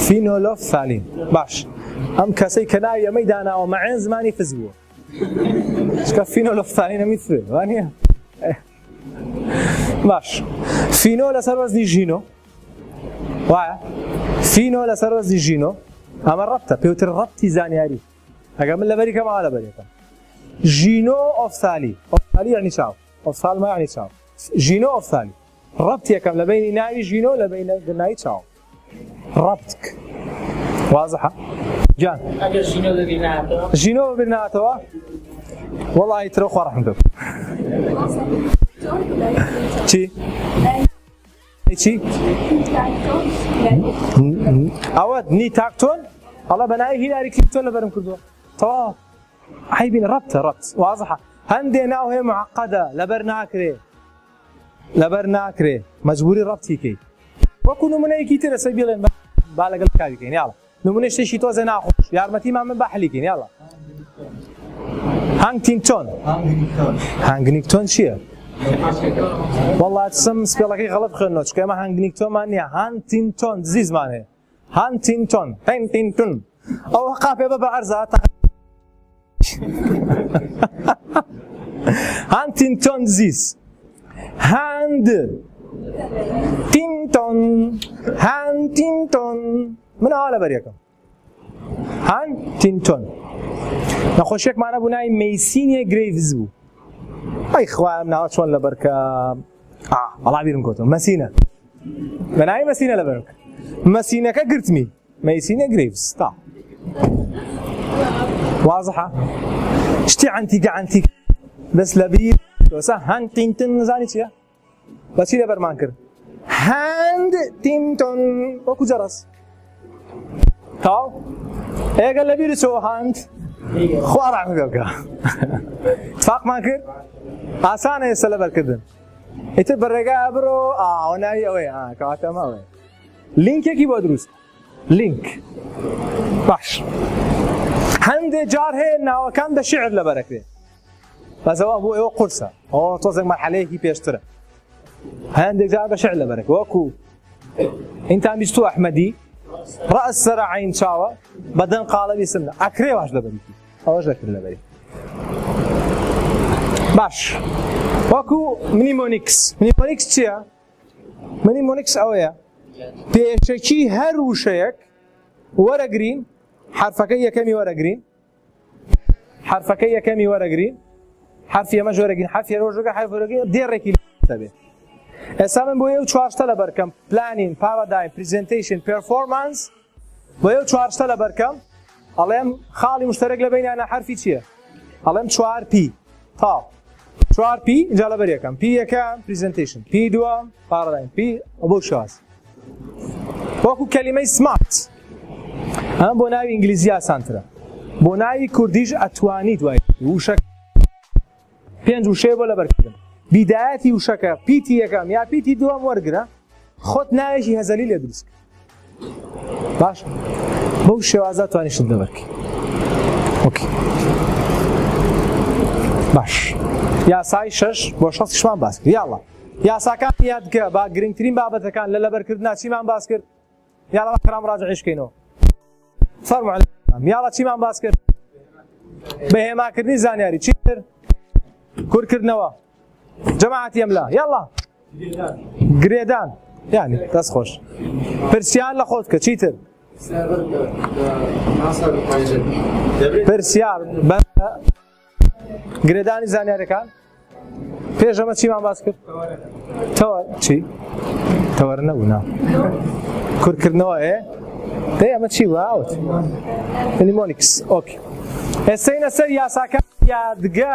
فینۆلۆفثالین باش ئەم کەسەی کە ناوی ئەمەی داناوە مەعێن زمانی فز بووە چکە فینۆلۆفثالین ئەمی فێ وانە باش فینۆ لەسەر وەزنی ژینۆ وایە فینۆ لەسەر وەزنی ژینۆ ئەمە ڕەبتە پێوتر ڕەبتی زانیاری ئەگەر من لەبەری کەم ئاوا لەبەرێکم ژینۆ ئۆفسالی ئۆفسالی یعنی چاو ئۆفسال ما یعنی چاو ژینۆ ئۆفسالی ڕەبت یەکەم لە بەینی ناوی ژینۆ لە بەینە ناوی چاو ڕەبتک وازحە گیان ئەگەر ژینۆ بەبیر نهاتەوە ژینۆ بەبیر نهاتەوە وەڵی ترە خوا ڕەحم پێ چی چی ئەوە نیتاکتۆن ئەڵە بە ناوی هیلاری کلینتۆن لەبەرم کردووە تەواو عیبین ڕەبتە ڕەبت وازحە هەندێ ناو هەیە معقدە لەبەر ناکرێ لەبەر ناکرێ مەجبوری ڕەبتی کەی وەکو نمونەیەکی تر ئەسە بیڵێن با لەگەڵ کاوی کەین یاڵا نمونە شتێکی تۆزێ ناخۆش یارمەتیمان من با حلی کەین یاڵا هانگتینگتۆن هانگنیگتۆن چییە؟ وەڵا سم سپێڵەکەی غەڵەت خوێندنەوە چونکە ئێمە هانگنیگتۆنمان نییە هانتینتۆن دزیزمان هەیە هانتینتۆن هەنتینتون ئەو قاپێ بە بە عەرزە هانتینتۆن دزیز هاند تینتۆن هانتینتۆن من ئاوا لەبەر یەکەم هانتینتۆن نەخۆشیەکمان هەبوو ناوی مەیسینیە گرەیڤز بوو ئەی خوا ئەم ناوە چۆن لەبەرکە وەڵا بیرم کەوتەوە مەسینە بە ناوی مەسینە لەبەرم مەسینەکە گرتمی مەیسینە گرەیڤز تا وازحە شتی عەنتیکە عەنتیک بەس لەبیر تۆسا هەنتینتن نزانی چییە بەچی لەبەرمان کرد هەند تینتۆن وەکو جەڕەس تاو ئێگە لەبیر چۆ هەند خوا ڕەحم پێ بکە تفاقمان کرد ئاسانە ئێستا لەبەرکردن ئیتر بە ڕێگا بڕۆ ئاوە ناوی ئەوەیە کەواتە ئەمە ئەوەیە لینکێکی بۆ دروست لینک باش هەندێک جار هەیە ناوەکان بە شعر لەبەرەکرێت بەس ئەوە بۆ ئێوە قورسە ئەوە تۆزێک مەرحەلەیەکی پێشترە هەندێک جار بە شعر لەبەرەکە وەکو ئینتان بیستو ئەحمەدی ڕەئس سەرە عین چاوە بەدەن قاڵەبی سمنە ئەکرێ واش لەبەری ئەوەش دەکرێت لەبەری باش وەکو mnemonics mnemonics چییە؟ mnemonics ئەوەیە پێشەکی هەر وشەیەک وەرەگرین حرفەکەی یەکەمی وەرەگرین حرفەکەی یەکەمی وەرەگرین حرفی ئەمە ژۆرەگرین حرفی ڕۆژەکە حرف وەرەگرین دێڕێکی دەبێت ئێستا من بۆ ئەو چوار شتە لەبەرکەم planning paradigm presentation performance بۆ ئەو چوار شتە لەبەرکەم ئەڵێم خاڵی مشتەرەک لە بینیانە حرفی چییە ئەڵێم چوار P تا چوار P اینجا لەبەر یەکەم P یەکەم presentation P دووەم paradigm P بۆ شواز وەکو کەلیمەی smart ئەم بۆ ناوی ئینگلیزی ئاسانترە بۆ ناوی کوردیش ئەتوانی دوای وشە پێنج وشەیە بۆ لەبەرکردن بیدایەتی وشەکە پیتی یەکەم یا پیتی دووەم وەرگرە خۆت ناوێکی هەزەلی لێ دروست. باش بەو شێوازە توانی شت لەبەرکەی okay باش یاسای شەش بۆ شەستیشمان باس کرد یاڵا یاساکان یادکە با گرنگترین بابەتەکان لە لەبەرکردنا چیمان باس کرد یاڵا با خێرا مراجعیش بکەینەوە فەرموو عەلەیکم یاڵا چیمان باس کرد بە هێماکردنی زانیاری چی تر کورکردنەوە جەماعەتی ئەملا یاڵا گرێدان یعنی دەست خۆش پرسیار لە خۆت کە چیتر پرسیار بە گرێدانی زانیارەکان پێش ئەمە چیمان باس کرد تەوە چی تەوەر نەبوو نا کورکردنەوە ئێ دەی ئەمە چی واوت mnemonics okay ئێستەینە سەر یاساکە یادگە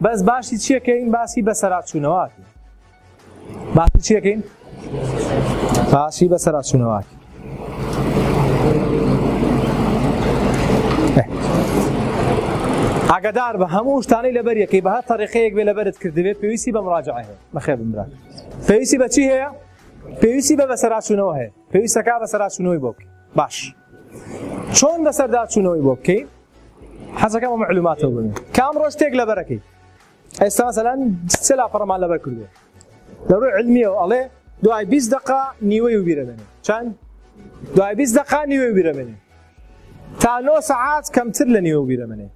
بەس باسی چیەکەین باسی بەسەراچوونەوەکەین باسی چیەکەین باسی بەسەراچوونەوەکەین ئاگادار بە هەموو شتانەی لەبەر یەکەی بە هەر تەریقەیەک بێ لەبەرت کردبێت پێویستی بە مراجعە هەیە بەخێر بن برا پێویستی بە چی هەیە پێویستی بە بەسەراچوونەوە هەیە پێویستەکە بەسەراچوونەوەی بۆ بکەی باش چۆن بەسەرداچوونەوەی بۆ بکەی حەزەکەم ئەو معلوماتەوە ببێ کام ڕۆژ شتێک لەبەرەکەی ئێستا مەسەلەن سێ لاپەڕەمان لەبەر کردووە لە ڕووی علمیەوە ئەڵێ دوای 20 دقە نیوەی و بیرەمێنێ چەند دوای 20 دقە نیوەی بیرەمێنێ تا 9 سەعات کەمتر لە نیوە بیرەمێنێ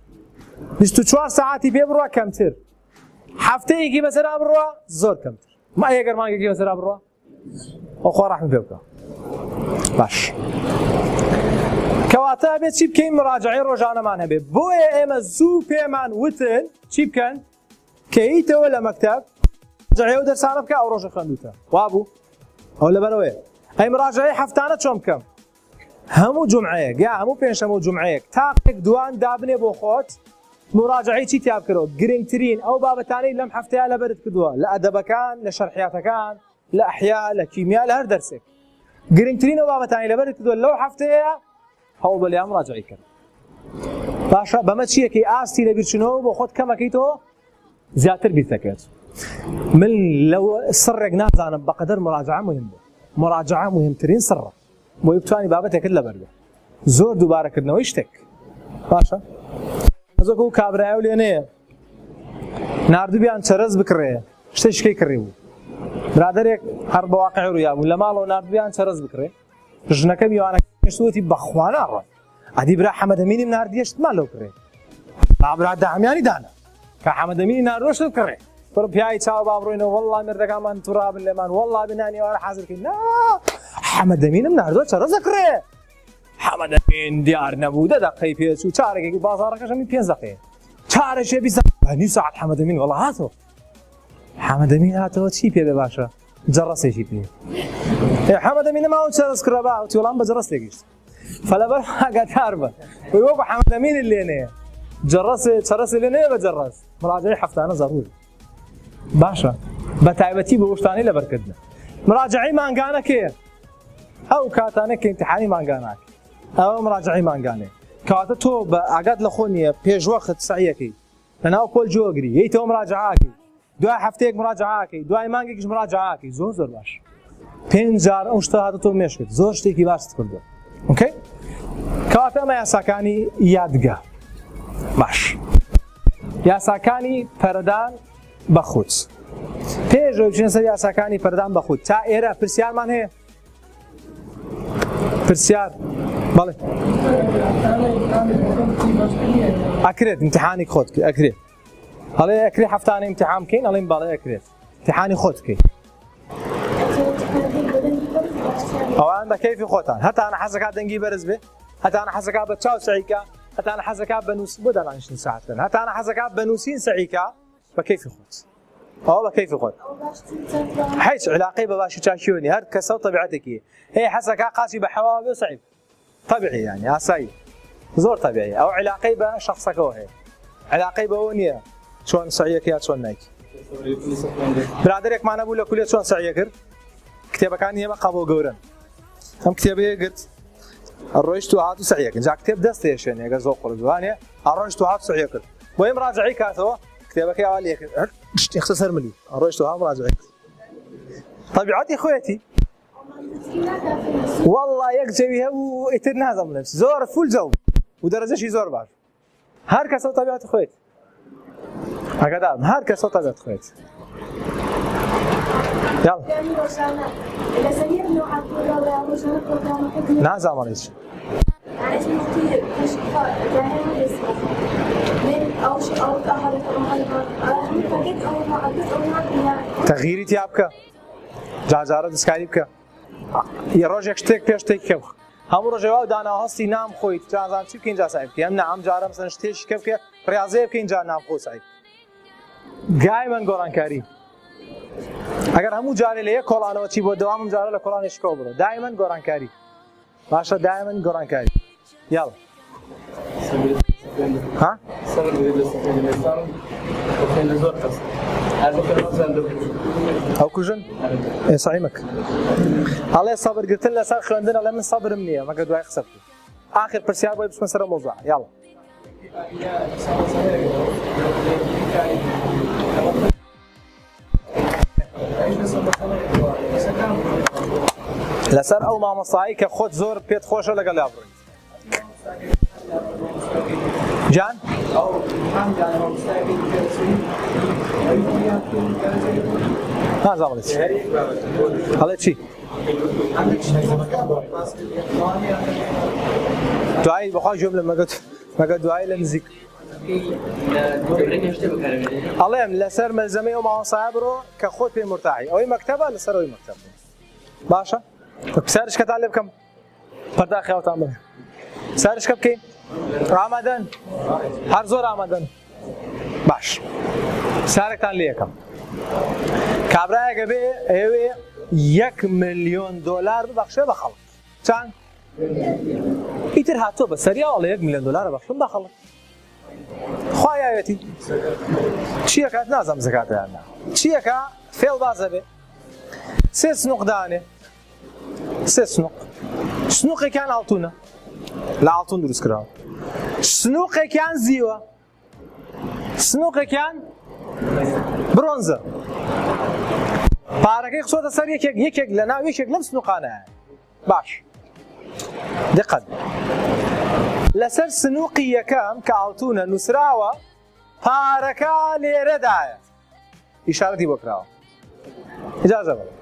24 سەعاتی پێ بڕوا کەمتر هەفتەیەکی بەسەرا بڕوا زۆر کەمتر ما ئەگەر مانگێکی بەسەرا بڕوا ئەو خوا ڕەحم پێ بکە باش کەواتە ئەبێت چی بکەین مراجعەی ڕۆژانەمان هەبێ بۆیە ئێمە زوو پێمان وتن چی بکەن کە هیتەوە لە مەکتب مراجعەی ئەو دەرسانە بکە ئەو ڕۆژە خوێندوتە وابوو ئەو لەبەرەوەیە ئەی مراجعەی هەفتانە چۆن بکەم هەموو جومعەیەک یا هەموو پێنجشەمە و جومعەیەک تاقێک دوان دابنێ بۆ خۆت مراجعەی چی تیا بکەرەوە گرنگترین ئەو بابەتانەی لەم هەفتەیە لەبەرت کردووە لە ئەدەبەکان لە شەرحیاتەکان لە ئەحیا لە کیمیا لە هەر دەرسێک گرنگترین ئەو بابەتانی لەبەرت کردووە لەو هەفتەیە هەوڵ بە لێیان مراجعەی کەن باشە بەمە چیەکەی ئاستی لەبیرچوونەوە بۆ خۆت کەمەکەیتەوە زیاتر بیرتەکەوێت من لەو سڕێک نازانم بەقەدەر مراجعە مهم بوو مراجعە مهمترین سڕە بۆی بتوانی بابەتێکت لەبەر بێ زۆر دووبارەکردنەوەی شتێک باشە ئەزۆکە و کابرایە و لێنەیە ناردوبیان چەرەز بکڕێ شتێکەی کڕی بوو برادێک هەر بە واقع ڕوویا بوو لە ماڵەوە ناردویان چەرەز بکڕێ ژنەکە میوانەکەشتوتی بەخوانا ڕۆن ئەدی برا حەمەدەمینیم ناردیە شتمان لەو کڕێ با برا دامیانی دانا کە حەمەدەمینی ناردووە شت کڕێ بڕ پیاوی چاو با بڕۆینەوە وەڵڵا مێردەکانمان توڕابن لێمان وەڵڵا بنانی ئێوارە حازر کەین نا حەمەدەمینم ناردووە چەرەزە کڕێ حەمەدەمین دیار نەبوو دە دەقەی پێچوو چارێکی بازاڕەکەش هەمی پێنج دەقەیە چارەشێ 20 نیو ساعت حەمەدەمین وەڵا هاتەوە حەمەدەمین هاتەوە چی پێ بێ باشە جەڕەسێکی پێ حەمەدەمین نەماوە چەرەز کڕە با وتی وەڵام بە جەڕەس تێگەیشت فلەبەر ئاگادار بە وی وەکو حەمەدەمینت لێ نەیە جەڕەسێ چەرەسێ لێ نەیە بە جەڕەس مراجعەی هەفتانە زەڕوری باشە بە تایبەتی بۆ شتانەی لەبەرکردنە مراجعەی مانگانە کێ ئەو کاتانە کە امتحانی مانگاناک ئەوە مراجعەی مانگانێ کەواتە تۆ بە ئاگات لە خۆ نییە پێشوەخت سعیەکەی لەناو پۆل جۆگری یەیتەوە مراجعاکەی دوای هەفتەیەک مراجعاکەی دوای مانگێکیش مراجعاکەی زۆر زۆر باش پێنج جار ئەو شتە هاتە تۆ مێشکت زۆر شتێکی باشت کردووە okay کەواتە ئەمە یاساکانی یادگە باش یاساکانی پەرەدان بە خود پێش ئەوەی بچینە سەر یاساکانی پەرەدان بە خود تا ئێرە پرسیارمان هەیە پرسیار بەڵێ ئەکرێت امتحانی خۆت ئەکرێت ئەڵێ ئەکرێ هەفتانە امتحان بکەین ئەڵێن بەڵێ ئەکرێت امتحانی خۆت بکەیت ئەوان بە کەیفی خۆتان هەتانە حەزەکە دەنگی بەرز بێ هەتانە حەزەکە بە چاو سعیکە هەتانە حەزەکە بە نووس بۆ دانیشتن ساعتن هەتانە حەزەکە بە نووسین سعیکە بە کەیفی خۆت ئەوە بە کەیفی خۆت هیچ علاقەی بە باشی چاکیەوە نیە هەر کەسە و تەبیعەتێکی هەیە حەزەکە قاچی بە حەوا بێ سعی طبیعی یانی ئاسایی زۆر طبیعی ئەو علاقەی بە شخصەکەەوە هەیە علاقەی بەوە نییە چۆن سعیەکە یا چۆن نایکی برادێکمانە بوو لە کولێ چۆن سعیە کرد کتێبەکانی ئێمە قەبۆ گەورن ئەم کتێبەیە گرت ڕۆیشت و هات و سعیەکە جا کتێب دەست هێشێنێ گە زۆر قڕ جوانێ ئەڕۆیشت و هات سعیە کرد بۆ ئێم ڕاجعی کاتەوە کتێبەکەی ئەوا لێ کرد شتی خستە سەر ملی ڕۆیشت و هات ڕاجعی کرد طبیعەتی خۆیەتی. والله یەک جەوی هەبوو ئیتر نازم بڵێم زۆر فول جەو و دەرەجەشی زۆر باش هەر کەسە و تەبیعەتی خۆیت ئاگادارم هەر کەسە و تەبیعەتی خۆیت یاڵا نازانم ئەڵێ چی تەغیری تیا بکە جاجارە دەستکاری بکە یە ڕۆژێک شتێک پێش شتێک کە هەموو ڕۆژێ واو دانا هەستی نام خۆیت جازان چی بکەین جا سعی بکەین ئەم نا ئەم جارە مەسەن شتێکی کە بکە ڕاضەیە بکەین جا نام خۆ سعی دایمەن گۆڕانکاری ئەگەر هەموو جارێ لە یەک کۆڵانەوە چی بۆ دەوامم جارە لە کۆڵانی شکۆ بڕۆ دایمەن گۆڕانکاری باشە دایمەن گۆڕانکاری یاڵا ها ئەو کوژن سەعیمەک ئەڵێ سەبرگرتن لەسەر خوێندن ئەڵێ من سەبرم نییە مەگە دوای قسە بکەین آخر پرسیار بۆی بچمە سەر مۆزوع یاڵا لەسەر ئەو مامۆستایی کە خۆت زۆر پێت خۆشە لەگەڵ یا بڕۆیت جان نازانم چی ئەڵێ چی دوایی بەخوا گوێم لە مەگەت مەگە دوایی لە نزیک ئەڵێم لەسەر مەلزەمەی ئەو مامۆستایە بڕۆ کە خۆت پێی مرتاحی ئەوەی مەکتەبە لەسەر ئەوەی مەکتەب باشە پرسیارشکەتان لێ بکەم پەرداخیاوتان بڵێ سارشکە بکەین ئامادەن هەر زۆر ئامادەن باش سارێکتان لێ یەکەم کابرایەکە بێ ئەوێ یەک ملیۆن دۆلار ببەخشێ بە خەڵک چەند ئیتر هاتووە بە سەریاوە یەک ملیۆن دۆلار بەخشم بە خەڵک خوا یاوێتی چیەکات نازم زکاتیان نا چیەکە فێڵ بازە بێ سێ سنوق دانێ سێ سنوق سنوقێکیان ئاڵتونە لە ئاڵتون دروست کراوە سنوقێکیان زیوە سنوقێکیان برۆنزە پارەکەی خسۆتە سەر یەکێک یەکێک لە ناو یەکێک لەم سنوقانە باش دقت لەسەر سنوقی یەکەم کە ئاڵتونە نووسراوە پارەکە لێرەدایە ئیشارەتی بۆ کراوە ئجازە بڵێ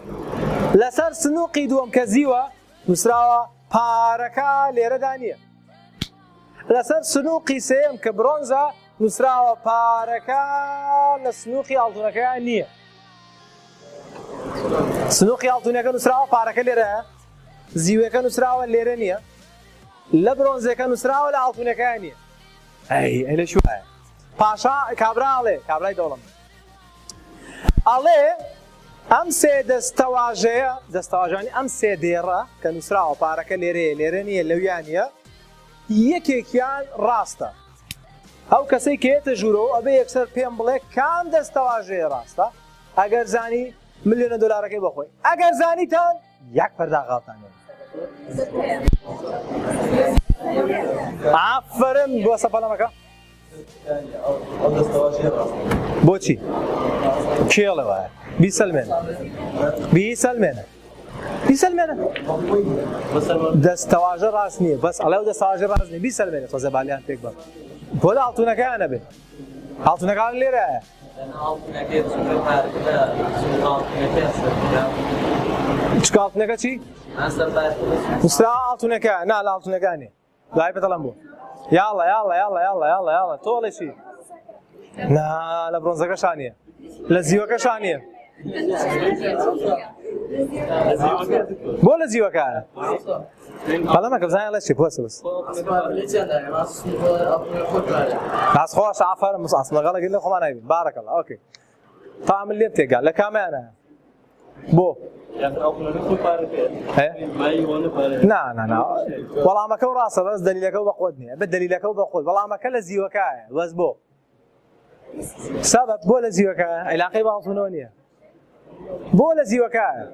لەسەر سنوقی دووەم کە زیوە نووسراوە پارەکە لێرەدا نییە لەسەر سنوقی سێم کە برۆنزە نووسراوە پارەکە لە سنوقی ئاڵتونەکەیان نییە سنوقی ئاڵتونەکە نووسراوە پارەکە لێرە زیوەکە نووسراوە لێرە نییە لە برۆنزەکە نووسراوە لە ئاڵتونەکەیان نییە ئەی ئەی لە شوایە پاشا کابرا ئەڵێ کابرای دەوڵەمەند ئەڵێ ئەم سێ دەستەواژەیە دەستەواژانی ئەم سێ دێڕە کە نووسراوە پارەکە لێرەیە لێرە نییە لەویا نییە یەکێکیان ڕاستە ئەو کەسەی کە یەتە ژوورەوە ئەبێ یەکسەر پێم بڵێ کام دەستەواژەیە ڕاستە ئەگەر زانی ملیۆنە دۆلارەکەی بەخۆی ئەگەر زانیتان یەک پەرداغاوتان ئافرم بۆ سەپەلەمەکە بۆچی کێڵێ وایە بیسەلمێنە بیسەلمێنە بیسەلمێنە دەستەواژە ڕاست نییە بەس ئەڵێ و دەستەواژە ڕاست نییە بیسەلمێنە تۆزە بالیان پێک بە بۆ لە ئاڵتونەکەیان نەبێ ئاڵتونەکان لێرەیە چکە ئاڵتونەکە چی؟ نووسراوە ئاڵتونەکە نا لە ئاڵتونەکە نیە دوای پێتەڵم بوو یاڵە یاڵە یاڵە یاڵە یاڵە یاڵە تۆ ئەڵێ چی؟ نا لە برۆنزەکەشا نییە لە زیوەکەشا نییە بۆ لە زیوەکە بەڵام کە بزانین ئەڵێ چی بۆسە بەس باس خۆش ئافەرم ئەسڵەگەڵە گرنە خۆمان نایبین بارەکەڵا ئۆکەی تا من لێم تێگا لە کامیانە بۆ نا نا نا وەڵامەکە و ڕاستە بەس دەلیلەکە و بەخۆت نییە بە دەلیلەکە و بەخۆت وەڵامەکە لە زیوەکایە بەس بۆ سەبەب بۆ لە زیوەکە عیلاقەی بە ئاڵتونەوە نییە بۆ لە زیوەکایە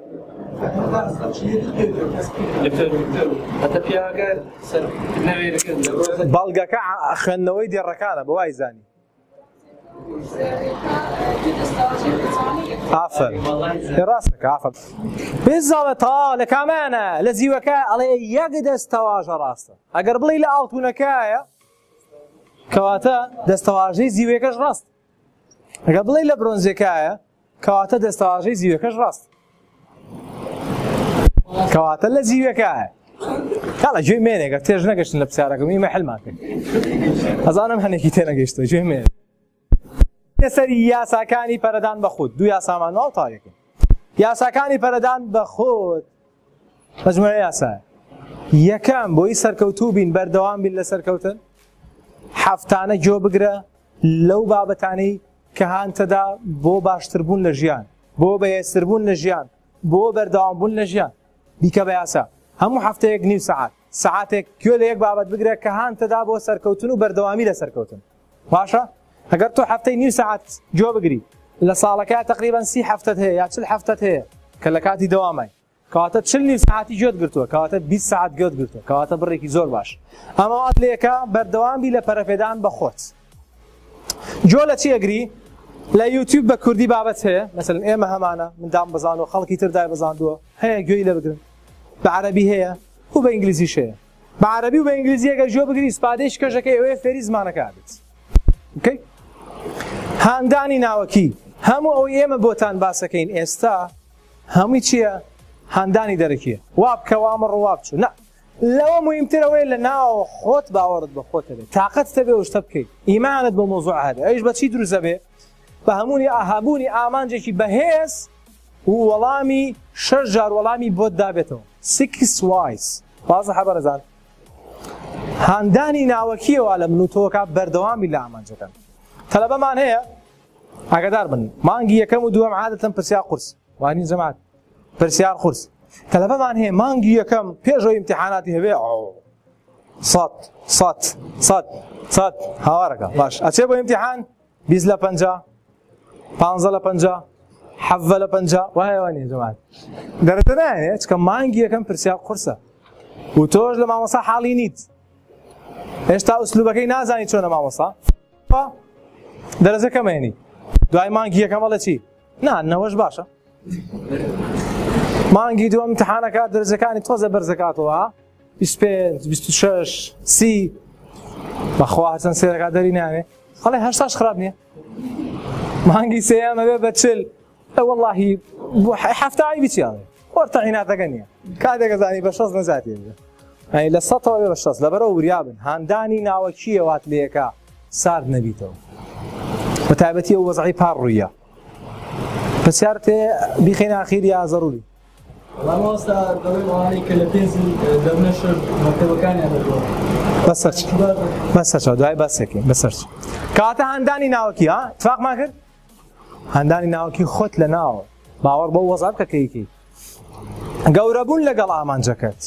بەڵگەکە خوێندنەوەی دێڕەکانە بۆ وای زانی. ئافەرین ڕاستەکە ئافەرین بزاڵە تەواو لە کامانە لە زیوەکە ئەڵێ یەک دەستەواژە ڕاستە ئەگەر بڵێ لە ئاڵتونەکایە کەواتە دەستەواژەی زیوەکەش ڕاست ئەگەر بڵێ لە برۆنزەکایە کەواتە دەستەواژەی زیوەکەش ڕاست کەواتە لە زیوەکایە کاڵە گوێی مێنێ گەر تێژ نەگەشتن لە پرسیارەکەم ئیمە حلمان کرد ئەزانم هەنێکی تێنەگەیشتە گوێی مێنێ لەسەر یاساکانی پەرەدان بە خود دوو یاسامان ماوە تاوێکن یاساکانی پەرەدان بە خود مجموعە یاسایە یەکەم بۆی سەرکەوتوو بین بەردەوام بین لە سەرکەوتن هەفتانە گوێ بگرە لەو بابەتانەی کە هانتەدا بۆ باشتربوون لە ژیان بۆ بەهێزتربوون لە ژیان بۆ بەردەوامبوون لە ژیان بیکە بە یاسا هەموو هەفتەیەک نیو سەعات سەعاتێک گوێ لە یەک بابەت بگرە کە هانتەدا بۆ سەرکەوتن و بەردەوامی لە سەرکەوتن باشە ئەگەر تۆ هەفتەی نیو سەعات گوێ بگری لە ساڵەکە تقریبا 30 هەفتەت هەیە یا 40 هەفتەت هەیە کە لە کاتی دەوامای کەواتە 40 نیو سەعاتی گوێت گرتووە کەواتە 20 سەعات گوێت گرتووە کەواتە بڕێکی زۆر باش ئەمە وات لێکە بەردەوام بی لە پەرەپێدان بە خۆت گوێ لە چی ئەگری لە یوتیوب بە کوردی بابەت هەیە مەسەلەن ئێمە هەمانە من دام بەزانوە خەڵکی تر دای بەزاندووە هەیە گوێی لێ بگرن بە عەرەبی هەیە و بە ئینگلیزیش هەیە بە عەرەبی و بە ئینگلیزی ئەگەر گوێ بگری ئیسفادەی شکەژەکەی ئەوەیە فێری زمانەکە ئەبێت okay هاندانی ناوەکی هەموو ئەوەی ئێمە بۆتان باسەکەین ئێستا هەمووی چییە هاندانی دەرەکیە وا بکە وا مەڕۆ وا بچوو نا لەوە موهیمتر ئەوەیە لە ناوەوە خۆت باوەڕت بە خۆت هەبێت تاقەتت هەبێ ئەو شتە بکەیت ئیمانت بۆ مەوزوع هەبێ ئەویش بە چی دروست ئەبێ بە هەموونی هەبوونی ئامانجێکی بەهێز و وەڵامی شەش جار وەڵامی بۆت دابێتەوە six whys وازحە بەڕێزان هاندانی ناوەکیەوە لە من و تۆکە بەردەوام بی لە ئامانجەکان تەلەبەمان هەیە ئاگادار بن مانگی یەکەم و دووەم عادەتەن پرسیار قورس وانی جەماعەت پرسیار قورس تەلەبەمان هەیە مانگی یەکەم پێش ئەوەی ئیمتیحاناتی هەبێ سەد سەد سەد سەد هاوارەکە باش ئەچێ بۆ ئیمتیحان 20 لە 50 15 لە 50 حەڤە لە 50 وایە وانیە جەماعەت دەرەجە نایەنێ چکە مانگی یەکەم پرسیار قورسە و تۆش لە مامۆستا حاڵی نیت هێشتا ئوسلوبەکەی نازانی چۆنە مامۆستا دەرەجە کەمێنی دوای مانگی یەکەم ئەڵێ چی نا نەوەش باشە مانگی دووەم امتحانەکە دەرەجەکانی تۆزە بەرزەکاتەوە 25 26 30 بەخوا هەرچەند سێرەکە دەری ناوێ ئەڵێ هەشتاش خراپ نییە مانگی سێیەم ئەبێ بە چل وەڵاهی حەفتا عەیبی چی ئەڵێ خۆر تەعیناتەکە نییە کاتێکە زانی بە شەست نەجاتی ئەبێ ئەی لە سەتەوە بێ بە شەست لەبەرەوە وریابن هاندانی ناوەکییە وات لێکە سارد نەبیتەوە بە تایبەتی ئەو وەزعی پار ڕوویە پرسیارت هەیە بیخەینە ئاخیر یا زەروری مامۆستا دەڵێن ئەوانەی کە لە پێنجی دەبنە شەش مەکتەبەکانیان دەگۆڕن بەسەر بەسەر چاو دوای باسێکی بەسەر کاتە هاندانی ناوەکی ها اتفاقمان کرد هاندانی ناوەکی خۆت لە ناوە باوەڕ بەو وەزع بکە کە یکەی گەورەبوون لەگەڵ ئامانجەکەت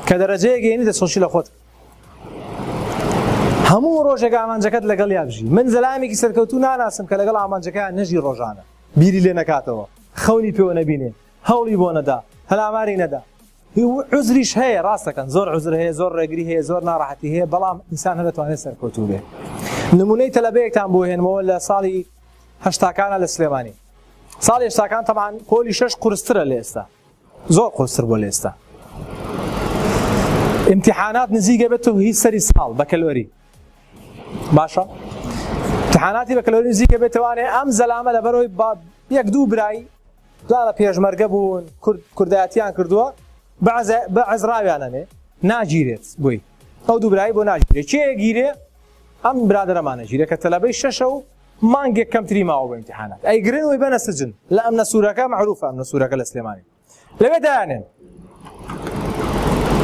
کە دەرەجەیەک گەینی دەستخۆشی لە خۆت هەموو ڕۆژێک ئامانجەکەت لەگەڵ یا بژی من زەلامێکی سەرکەوتوو ناناسم کە لەگەڵ ئامانجەکەیان نەژی ڕۆژانە بیری لێ نەکاتەوە خەونی پێوە نەبینێ هەوڵی بۆ نەدا پەلاماری نەدا عوزریش هەیە ڕاستەکەن زۆر عوزر هەیە زۆر ڕێگری هەیە زۆر ناڕەحەتی هەیە بەڵام ئینسان هەر دەتوانێت سەرکەوتوو بێ نمونەی تەلەبەیەکتان بۆ هێنمەوە لە ساڵی هەشتاکانە لە سلێمانی ساڵی هەشتاکان تەبعەن پۆلی شەش قورسترە لە ئێستا زۆر قورستر بۆ لە ئێستا امتحانات نزیکە بێت و هیچ سەری ساڵ بەکەلۆری باشە امتحاناتی بەکەلۆری نزیکە بێتوانێ ئەم زەلامە لەبەرەوەی یەک دوو برای دوانە پێشمەرگە بوون کورد کوردایەتیان کردووە بە عەزراویانەنێ ناگیرێت بۆی ئەو دوو برای بۆ ناگیرێت کێ گیرێ ئەم برادەرەمانە گیرێ کە تەلەبەی شەشە و مانگێک کەمتری ماوە بۆ ئیمتیحانات ئەیگرن وی بەنە سجن لە ئەمنە سوورەکە مەعروفە ئەمنە سوورەکە لە سلێمانی لەوێ دایانێن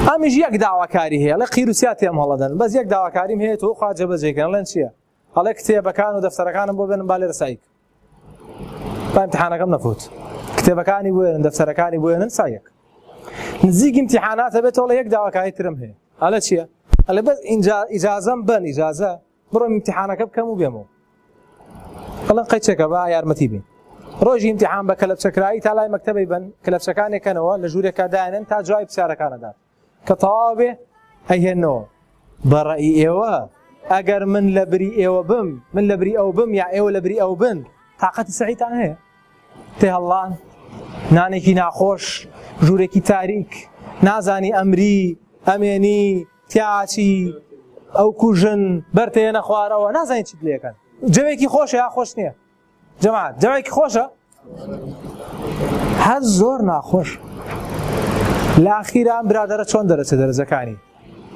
ئەمیش یەک داواکاری هەیە لە قیروسیا تێم هەڵەدەن بەس یەک داواکاریم هەیە تۆ خوا جێبەجێکەن ڵێن چییە ئەڵێ کتێبەکان و دەفتەرەکانم بۆ بێنم با لێرە سایک با امتحانەکەم نەفوت کتێبەکانی بوێنن دەفتەرەکانی بوێنن سایەک نزیک امتحاناتە بێتەوە یەک داواکاری ترم هەیە ئەلە چییە ئەلێ بەس ئینجا ئیجازەم بن ئیجازە بڕۆم امتحانەکە بکەم و بێمەوە ئەڵێن قەیچێکە با یارمەتی بین ڕۆژی امتحان بە کەلەپچەکرایی تا لای مەکتەبەی بن کەلەپچەکانێکەنەوە لە ژوورێکا دایانن تا جوابی پرسیارەکانەدات کە تەواو بێ ئەیهێنەوە بە ڕەئی ئێوە ئەگەر من لە بری ئێوە بم، من لە بری ئەو بم یا ئێوە لە بری ئەو بن، تاقەتی سەعیتان هەیە؟ تێهەڵڵان، نانێکی ناخۆش، ژوورێکی تاریک، نازانی ئەمری، ئەمێنی، تیاچی، ئەو کوژن، بەرتێنە خوارەوە، نازانی چیت لێکەن. جەوێکی خۆشە یا خۆش نییە؟ جەماعەت جەوێکی خۆشە؟ هەر زۆر ناخۆش. لە ئاخیرا ئەم برادەرە چۆن دەرەچێ دەرەجەکانی؟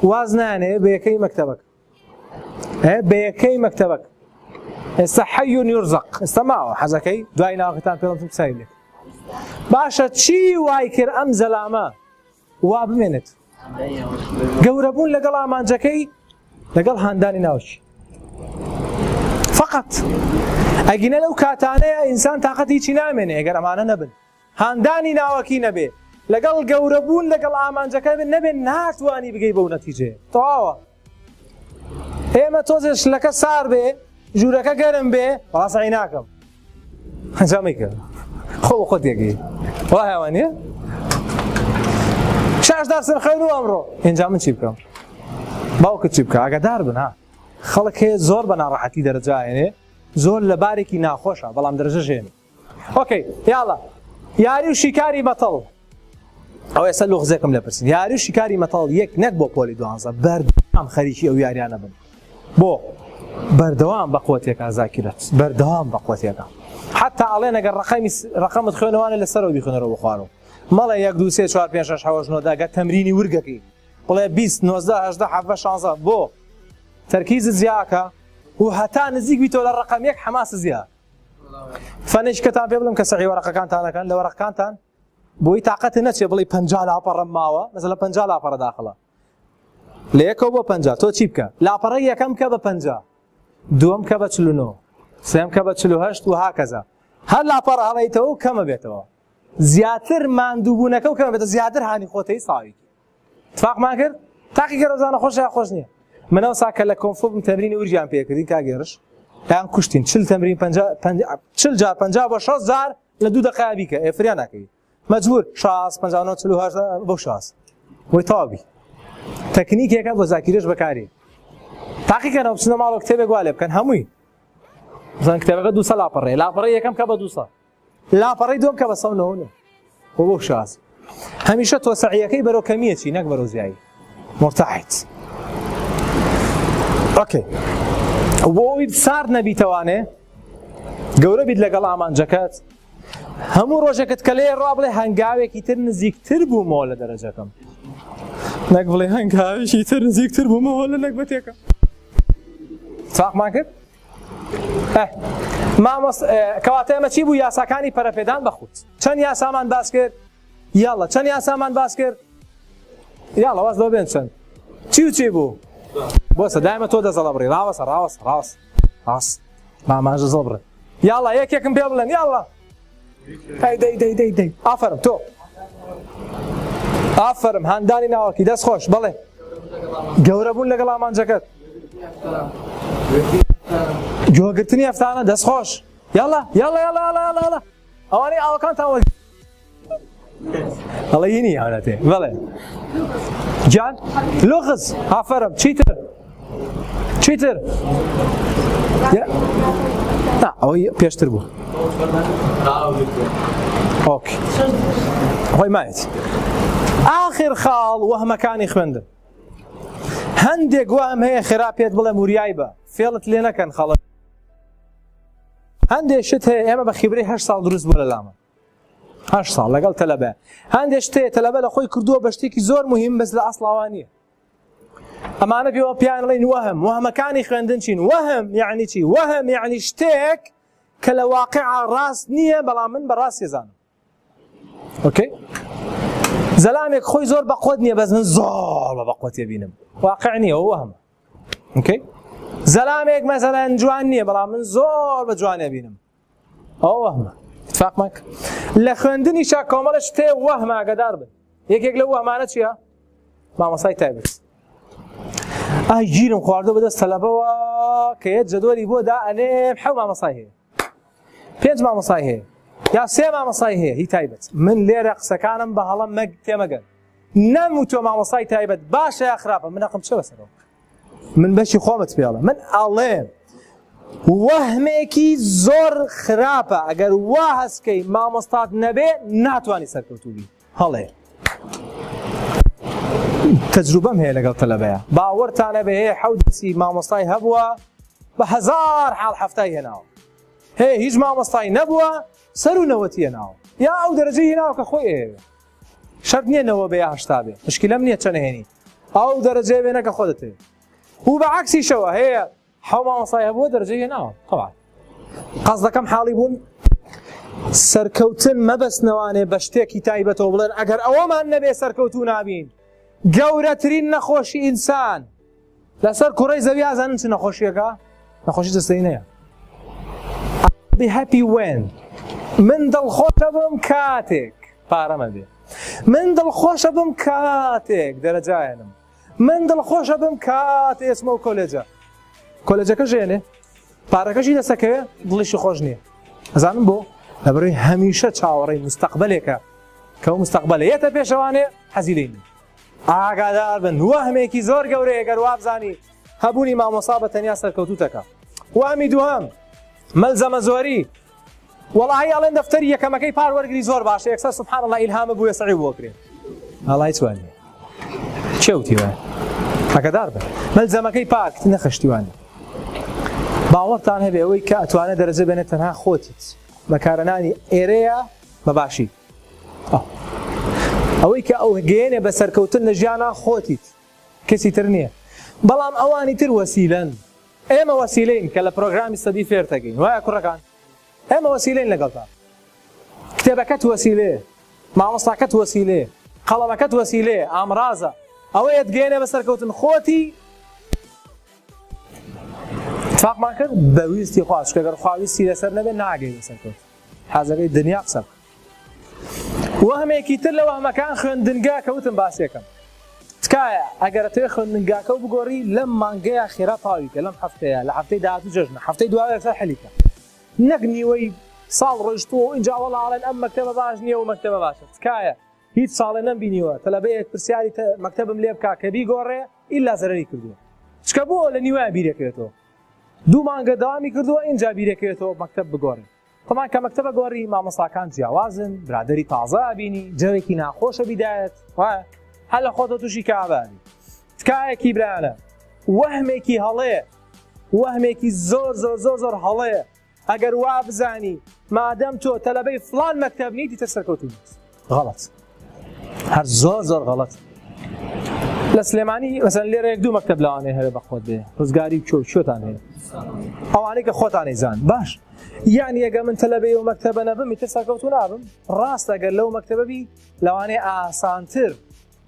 واز نانێ بە یەکەی مەکتەبەکە. بە یەکەی مەکتەبەک ئێستا حەی یورزەق ئێستا ماوە حەزەکەی دوای ناوەکەتان پێڵم سای لێ باشە چی وای کرد ئەم زەلامە وا بمێنێت گەورەبوون لەگەڵ ئامانجەکەی لەگەڵ هاندانی ناوچی فقط ئەگینە لەو کاتانەیە ئینسان تاقەتی هیچی نامێنێ ئەگەر ئەمانە نەبن هاندانی ناوەکی نەبێ لەگەڵ گەورە بوون لەگەڵ ئامانجەکە بێ نەبێ ناتوانی بگەی بەو نەتیجەیە تەواوە ئێمە تۆزێ شلەکە سار بێ ژوورەکە گەرم بێ وەڵا سەعی ناکەم ئەنجامی کرد خۆ بە خۆت یەکەی وا هەوە نییە شاش دارسم خوێن و ئەمڕۆ ئینجا من چی بکەم باوکت چی بکە ئاگادار بن ها خەڵک هەیە زۆر بە ناڕەحەتی دەرەجە ئەێنێ زۆر لە بارێکی ناخۆشە بەڵام دەرەجە ژێنێ ئۆکەی یاڵا یاری و شیکاری مەتەڵ ئەو ئێستا لوغزێکم لە پرسن یاری و شیکاری مەتەڵ یەک نەک بۆ پۆلی دوانزە بەردەوام خەریکی ئەو یاریانە بن بۆ بەردەوام بە قوتێکە زاکرەت بەردەوام بە قوتێکە حتا ئەڵێن ئەگەر ڕقەمی ڕقەمت خوێنەوانە لەسەرەوە بیخوێنەرەوە بخوارەوە مەڵێ یەک دوو سێ چوار پێنج شەش حەوت نۆ دە ئەگەر تەمرینی ورگەکەی بڵێ 20 19 18 17 16 بۆ تەرکیزت زیاکە و هەتا نزیک بیتەوە لە ڕقەم یەک حەماس زیاد فەنێکی کەتان پێ بڵم کە سەعی وەرەقەکانتان ئەکەن لە وەرەقەکانتان بۆی تاقەت نەچێ بڵێ 50 لاپەڕەم ماوە مەسەلە 50 لاپەڕە داخڵە لە یەکەوە بۆ 50 تۆ چی بکە لاپەڕەی یەکەم کە بە 50 دووەم کە بە 49 سێم کە بە 48 و هاکەزا هەر لاپەڕە هەڵیتەوە و کەمە بێتەوە زیاتر ماندووبوونەکە و کەمە بێتە زیاتر هانی خۆتەی ساویکی تفاقمان کرد تاقی کەرەوە زانە خۆشە یا خۆش نییە من ئەوسا کە لە کۆنفۆ بم تەمرینی ورگیان پێکردین کاک هێرش یان کوشتین چل تەمرین پەنجا چل جار پەنجا بۆ شەست جار لە دوو دەقەیا بیکە ئێ فریا ناکەوی مەجبور شاس پەنجا و نۆ چل و هەشت بۆ شاس بۆی تەواو بی تەکنیکێکە بۆ زاکیرەش بەکاری تاقیکەنەوە بچنە ماڵەوە کتێبێک وا لێ بکەن هەمووی بزان کتێبەکە دوو سە لاپەڕەیە لاپەڕەی یەکەم کە بە دوو سە لاپەڕەی دووەم کە بە 199 بۆ بۆ شاز هەمیشە تۆ سەعیەکەی بەرەو کەمیە چی نەک بەرەو زیایی مرتاحیت ئۆکەی بۆ ئەوی سارد نەبیتەوانێ گەورە بیت لەگەڵ ئامانجەکەت هەموو ڕۆژێکت کە لێ ڕا بڵێ هەنگاوێکی تر نزیکتر بوومەوە لە دەرەجەکەم نەک بڵێ هەنگاوێکی تر نزیکتر بوومەوە لە نەگبەتێکە ساقمان کرد مامۆس کەواتە ئێمە چی بوو یاساکانی پەرەپێدان بە خود چەند یاسامان باس کرد یاڵە چەند یاسامان باس کرد یاڵە واز لەوە بێن چەند چی و چی بوو بۆسە دایمە تۆ دەزەڵە بڕی ڕاوەسە ڕاوەسە ڕاوەسە ڕاست ماماژە زڵ بڕێ یاڵە یەکێکم پێ بڵێن یاڵە ئەی دەی دەی دەی دەی ئافەرم تۆ ئافەرم هاندانی ناوەکی دەست خۆش بەڵێ گەورە بوون لەگەڵ ئامانجەکەت گۆگرتنی هەفتانە دەست خۆش یاڵا یاڵا یاڵا یاڵا یاڵا یاڵا ئەوانەی ئاوەکانتان وەر ئەڵێ هینی هانەتێ بەڵێ جان لغز ئافەرم چیتر چیتر نا ئەوەی پێشتر بوو ئۆکەی خۆی مایەت ئاخر خاڵ وەهمەکانی خوێندن هەندێک وەهم هەیە خێرا پێت بڵێ موریای بە فێڵت لێ نەکەن خەڵک هەندێک شت هەیە ئێمە بە خیبرەی هەشت ساڵ دروست بووە لە لامە هەشت ساڵ لەگەڵ تەلەبە هەندێک شت هەیە تەلەبە لە خۆی کردووە بە شتێکی زۆر مهم بەس لە ئەسڵاوە نییە ئەمانە پێوە پیان ڵین وەهم وەهمەکانی خوێندن چین وەهم یعنی چی وەهم یعنی شتێک کە لە واقع ڕاست نییە بەڵام من بە ڕاستی زانم ئۆکەی زەلامێک خۆی زۆر بەقوت نییە بەس من زۆر بە بەقوتێ بینم واقع نییە وەهمە ئۆکەی زەلامێک مەسەلەن جوان نییە بەڵام من زۆر بە جوانێ بینم ئەوە وەهمە اتفاقمان کرد لە خوێندنیشا کۆمەڵە شتێ وەهمە ئاگادار بن یەکێک لەو وەهمانە چییە مامۆسای تایبەت ئای گیرم خواردو بەدەست تەلەبەوە کە یەک جەدوەلی بۆ دا ئەنێم حەو مامۆسای هەیە پێنج مامۆسای هەیە یا سێ مامۆسای هەیە هی تایبەت من لێرە قسەکانم بە هەڵە مەگ تێمەگەن نەم و تۆ مامۆسای تایبەت باشە یا خراپە من ئەقم چێ بەسەرەوە. من بەشی خۆمت پێڵم من ئەڵێم وەهمێکی زۆر خراپە ئەگەر وا هەستکەی مامۆستات نەبێ ناتوانانی سەرکەوتوبی هەڵێ تەجروبەم هەیە لەگەڵ تەلەبەیە باوەڕتانە بێ هەیە حەودسی مامۆستای هەبووە بە هەزار حاڵ حەفتای هێناوە هەیە هیچ مامۆستای نەبووە سەر و نەوەتی هێناوە یا ئەو دەرەجەی هێناوە کە خۆی ئەیەوێ شەرت نییە نەوە بێ یا هەشتا بێ مشکلەم نییە چەند هێنی ئەو دەرەجەیە بێنە کە خۆ دەتەوێ و بە عەکسیشەوە هەیە حەو مامۆستای هەبووە دەرەجەی هێناوە تەبعەن قەزدەکەم حاڵی بوون سەرکەوتن مەبەستنەوانێ بە شتێکی تایبەتەوە بڵێن ئەگەر ئەوەمان نەبێ سەرکەوتوو نابین گەورەترین نەخۆشی ئینسان لەسەر کوڕەی زەوی ئازانن چ نەخۆشیەکە نەخۆشی جەستەیی نییە be happy when من دڵخۆشە بم کاتێک پارەمە بێ من دڵخۆشە بم کاتێک دەرەجایەنم من دڵخۆشە بم کاتێ ئێچمەوە کۆلێجە کۆلێجەکە ژێنێ پارەکەشی دەسەکەوێ دڵیشی خۆش نییە ئەزانم بۆ لەبەرەوەی هەمیشە چاوەڕێی مستەقبلێکە کە ئەو مستەقبلە یەتە پێشەوانێ حەزی لێی نییە ئاگادار بن وەهمێکی زۆر گەورەیە گەر وابزانی هەبوونی مامۆسا بە تەنیا سەرکەوتوتەکە وەهمی دووهەم مەلزەمە زۆری وەڵاهی ئەڵێن دەفتەری یەکەمەکەی پار وەرگری زۆر باشە یەکسەر سبحان الله ئیلهامە بووە سەعی بۆ کرێ وەڵای چوان نییە کێ وتی وایە ئاگادار بن مەلزەمەکەی پار نەخشتی وانە باوەڕتان هەبێ ئەوەی کە ئەتوانێت دەرەجە بێنێت تەنها خۆتیت بەکارەنانی ئێرەیە بە باشی ئەوەی کە ئەو گەیەنێ بە سەرکەوتن لە ژیانا خۆتیت کەسی تر نییە بەڵام ئەوانی تر وەسیلەن ئێمە وەسیلەین کە لە پرۆگرامی سەدی فێرتەگەین وایە کوڕەکان ئێمە وەسیلەین لەگەڵتان کتێبەکەت وەسیلەیە مامۆستاکەت وەسیلەیە قەڵەمەکەت وەسیلەیە ئامرازە ئەوەیەت گەیەنێ بە سەرکەوتن خۆتی تفاقمان کرد بە ویستی خوا چونکە گەر خوا ویستی لەسەر نەبێت ناگەی بە سەرکەوتن حەزەکەی دنیا قسە بکە وەهمێکی تر لە وەهمەکان خوێندنگا کە وتم باسێکم تکایە ئەگەر ئەتەوێ خوێندنگاکە و بگۆڕی لەم مانگەیە خێرا تەواوی کە لەم هەفتەیە لە هەفتەی داهاتوو جەژنە هەفتەی دوای یەکسەر حەلی کە نەک نیوەی ساڵ ڕۆیشتووە و ئینجا وەڵا ئەڵێن ئەم مەکتەبە باش نییە و مەکتەبە باشە تکایە هیچ ساڵێ نەمبینیوە تەلەبەیەک پرسیاری مەکتەبم لێ بکا کە بیگۆڕێ ئیلا زەرەری کردووە چکە بۆ لە نیوەیان بیرەکەوێتەوە دوو مانگە دەوامی کردووە ئینجا بیرەکەوێتەوە مەکتەب بگۆڕێ تەبعەن کە مەکتەبە گۆڕی مامۆستاکان جیاوازن برادری تازە ئەبینی جەوێکی ناخۆشە بیدایەت وایە هەر لە خۆتە تووشی کەئابە ئەبی تکایەکی برایانە وەهمێکی هەڵەیە وەهمێکی زۆر زۆر زۆر زۆر هەڵەیە ئەگەر وا بزانی مادەم تۆ تەلەبەی فلان مەکتەب نیت تر سەرکەوتوو نیت غەڵەت هەر زۆر زۆر غەڵەت لە سلێمانی مەسەن لێرە یەک دوو مەکتەب لەوانەیە هەبێ بە خۆت بێ ڕزگاری و چۆ چۆتان هەیە ئەوانەی کە خۆتان ئەیزان باش یعنی ئەگەر من تەلەبەی ئەو مەکتەبە نەبم ئیتر سەرکەوتوو نابم ڕاستە ئەگەر لەو مەکتەبە بی لەوانەیە ئاسانتر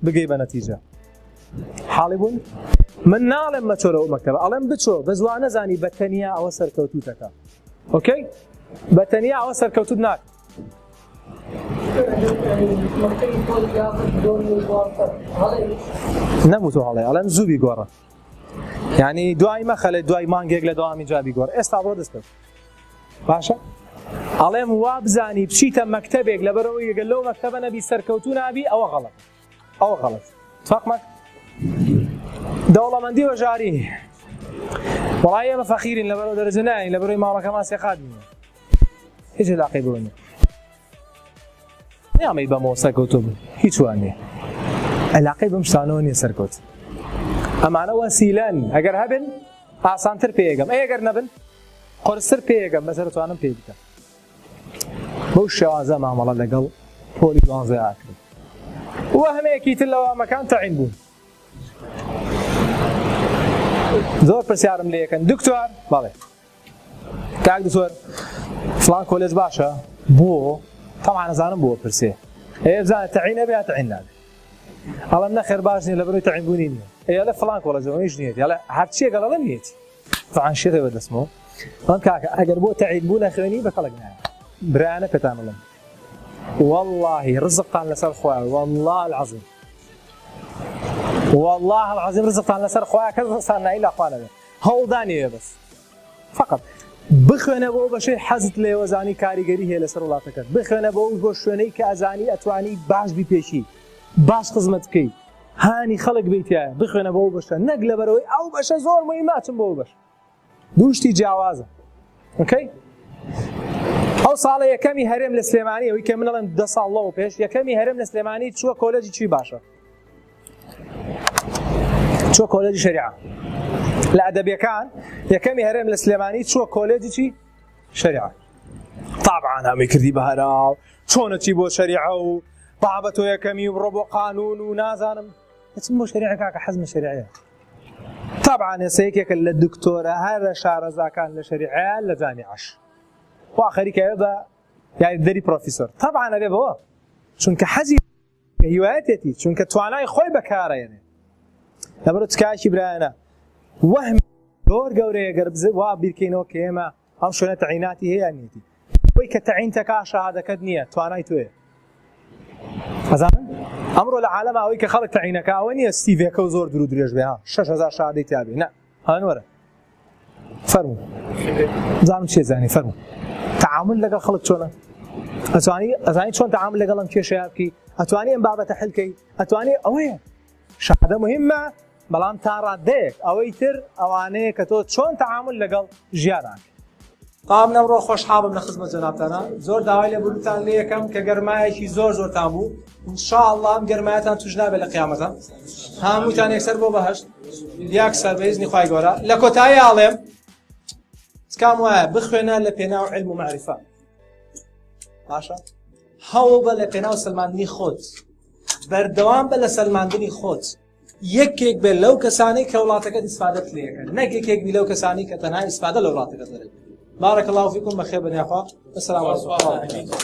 بگەی بە نەتیجە حاڵی بوون من ناڵێم مەچۆرەوە مەکتەبە ئەڵێم بچۆ بەس وا نەزانی بە تەنیا ئەوە سەرکەوتوتەکە okay بە تەنیا ئەوە سەرکەوتوت ناکە نەموتۆ هەڵێ ئەڵێم زوو بیگۆڕە یعنی دوای مەخەلێ دوای مانگێک لە دەوامی جا بیگۆڕ ئێستا بڕۆ دەست پێ باشە ئەڵێم وا بزانی بچیتە مەکتەبێک لەبەرەوەی گەل لەو مەکتەبە نەبی سەرکەوتوو نابی ئەوە غەڵەت ئەوە غەڵەت تفاقمان دەوڵەمەندی و ژاری وەڵای ئێمە فەقیرین لەبەرەوە دەرەجە ناین لەبەرەوەی ماڵەکەمان سێقات نییە هیچ علاقەی بەوە نییە نامەی بەمەوە سەرکەوتوو بن هیچ وان نییە علاقەی بەم شتانەوە نییە سەرکەوت ئەمانە وەسیلەن ئەگەر هەبن ئاسانتر پێیەگەم ئەی ئەگەر نەبن قورستر پێیەگەم بەسەر توانم پێی بکەم بەو شێوازە مامەڵە لەگەڵ پۆلی دوانزە ئاکرێت وەهمێکی تر لە وامەکان تەعین بوون زۆر پرسیارم لێ یەکەن دکتۆر بەڵێ کاک دکتۆر فلان کۆلێج باشە بۆ تەبعەن ئەزانم بۆ پرسێ ئێ بزانە تەعین ئەبێ یا تەعین نابێ ئەڵێم نەخێر باش نییە لەبەرەوەی تەعین بوونی نییە ئێ ئەڵێ فلان کۆلێج ئەوەیش نییە ئەڵێ هەرچیەک ئەڵێ نییەتی تەعان شێتە بەدەستمەوە ئەڵێم کاکە ئەگەر بۆ تەعین بوون ئەخوێنی بە کەڵک نایە برایانە پێتان ئەڵێم واللهی ڕزقتان لەسەر خوایە والله العظیم والله العظیم ڕزقتان لەسەر خوایە کەس ڕزقتان نایی لا خوا نەبێ هەوڵدانیەوێ بەس فقط بخوێنە بۆ بەشەی حەزت لێوە زانی کاریگەری هەیە لەسەر وڵاتەکەت بخوێنە بۆ بۆ شوێنەی کە ئەزانی ئەتوانی باش بیپێکی باش خزمەت بکەی. هانی خەڵک بیتایە بخوێنە بۆ ئەو بەشە نەک لەبەرەوەی ئەو بەشە زۆر مهمە چم بۆ ئەو بەش دوو شتی جیاوازە okay ئەو ساڵە یەکەمی هەرێم لە سلێمانی ئەوی کە من ئەڵێم دە ساڵ لەوە پێش یەکەمی هەرێم لە سلێمانی چووە کۆلێجی چی باشە چووە کۆلێجی شەریعە لە ئەدەبیەکان یەکەمی هەرێم لە سلێمانی چووە کۆلێجی چی شەریعە طبعا هەمووی کردی بە هەراو چۆنە چی بۆ شەریعە و بابە تۆ یەکەمی و بڕۆ بۆ قانون و نازانم ئەچم بۆ شەریعە کاکە حەزمە شەریعەیە طبعا ئێستا یەکێکە لە دکتۆرە هەرە شارەزاکان لە شەریعە لە جامیعەش وا خەریکە بە یاریدەری پرۆفیسۆر طبعا ئەبێ بەوە چونکە حەزی هیوایەتێتی چونکە توانای خۆی بەکارەیەنێ لەبەرە تکایەکی برایانە وەهم زۆر گەورەیە گەر وا بیرکەینەوە کە ئێمە ئەم شوێنە تەعیناتی هەیە نیەتی ئەوەی کە تەعین تەکا شەهادەکەت نییە توانای تۆیە ئەزانن ئەمڕۆ لە عالەم ئەوەی کە خەڵک تەعینەکە ئەوە نییە سیڤەکە و زۆر درو درێژ بێ ها 6000 شەهادەی تیا بێ نا هەنوەرە فەرموو زانم چێ زانی فەرموو تعامل لەگەڵ خەڵک چۆنە ئەتوانی ئەزانی چۆن تعامل لەگەڵ ئەم کێشەیە بکەی ئەتوانی ئەم بابەتە حلکەی ئەتوانی ئەوەیە شەهادە مهمە بەڵام تا ڕادەیەک ئەوەی تر ئەوانەیە کە تۆ چۆن تەعامول لەگەڵ ژیان ئەکەی. تا من ئەمڕۆ خۆشحاڵم لە خزمەت جەنابتانا زۆر داوای لێبوردنتان لێ یەکەم کە گەرمایەکی زۆر زۆرتان بوو ان شاء الله ئەم گەرمایەتان توش نابێت لە قیامەتە هەمووتان یەکسەر بۆ بەهەشت یەکسەر بە ئیزنی خوای گەورە لە کۆتایی ئاڵێم تکام وایە بخوێنە لە پێناو علم و معرفە باشە هەوڵ بە لە پێناو سەلماندنی خۆت بەردەوام بە لە سەلماندنی خۆت یەکێک بێ لەو کەسانەی کە وڵاتەکەت ئیسفادەت لێکەن نەک یەکێک بی لەو کەسانی کە تەنها ئیسفادە لە وڵاتەکەت دەرێت بارك الله فيكم بخير بن يا السلام عليكم.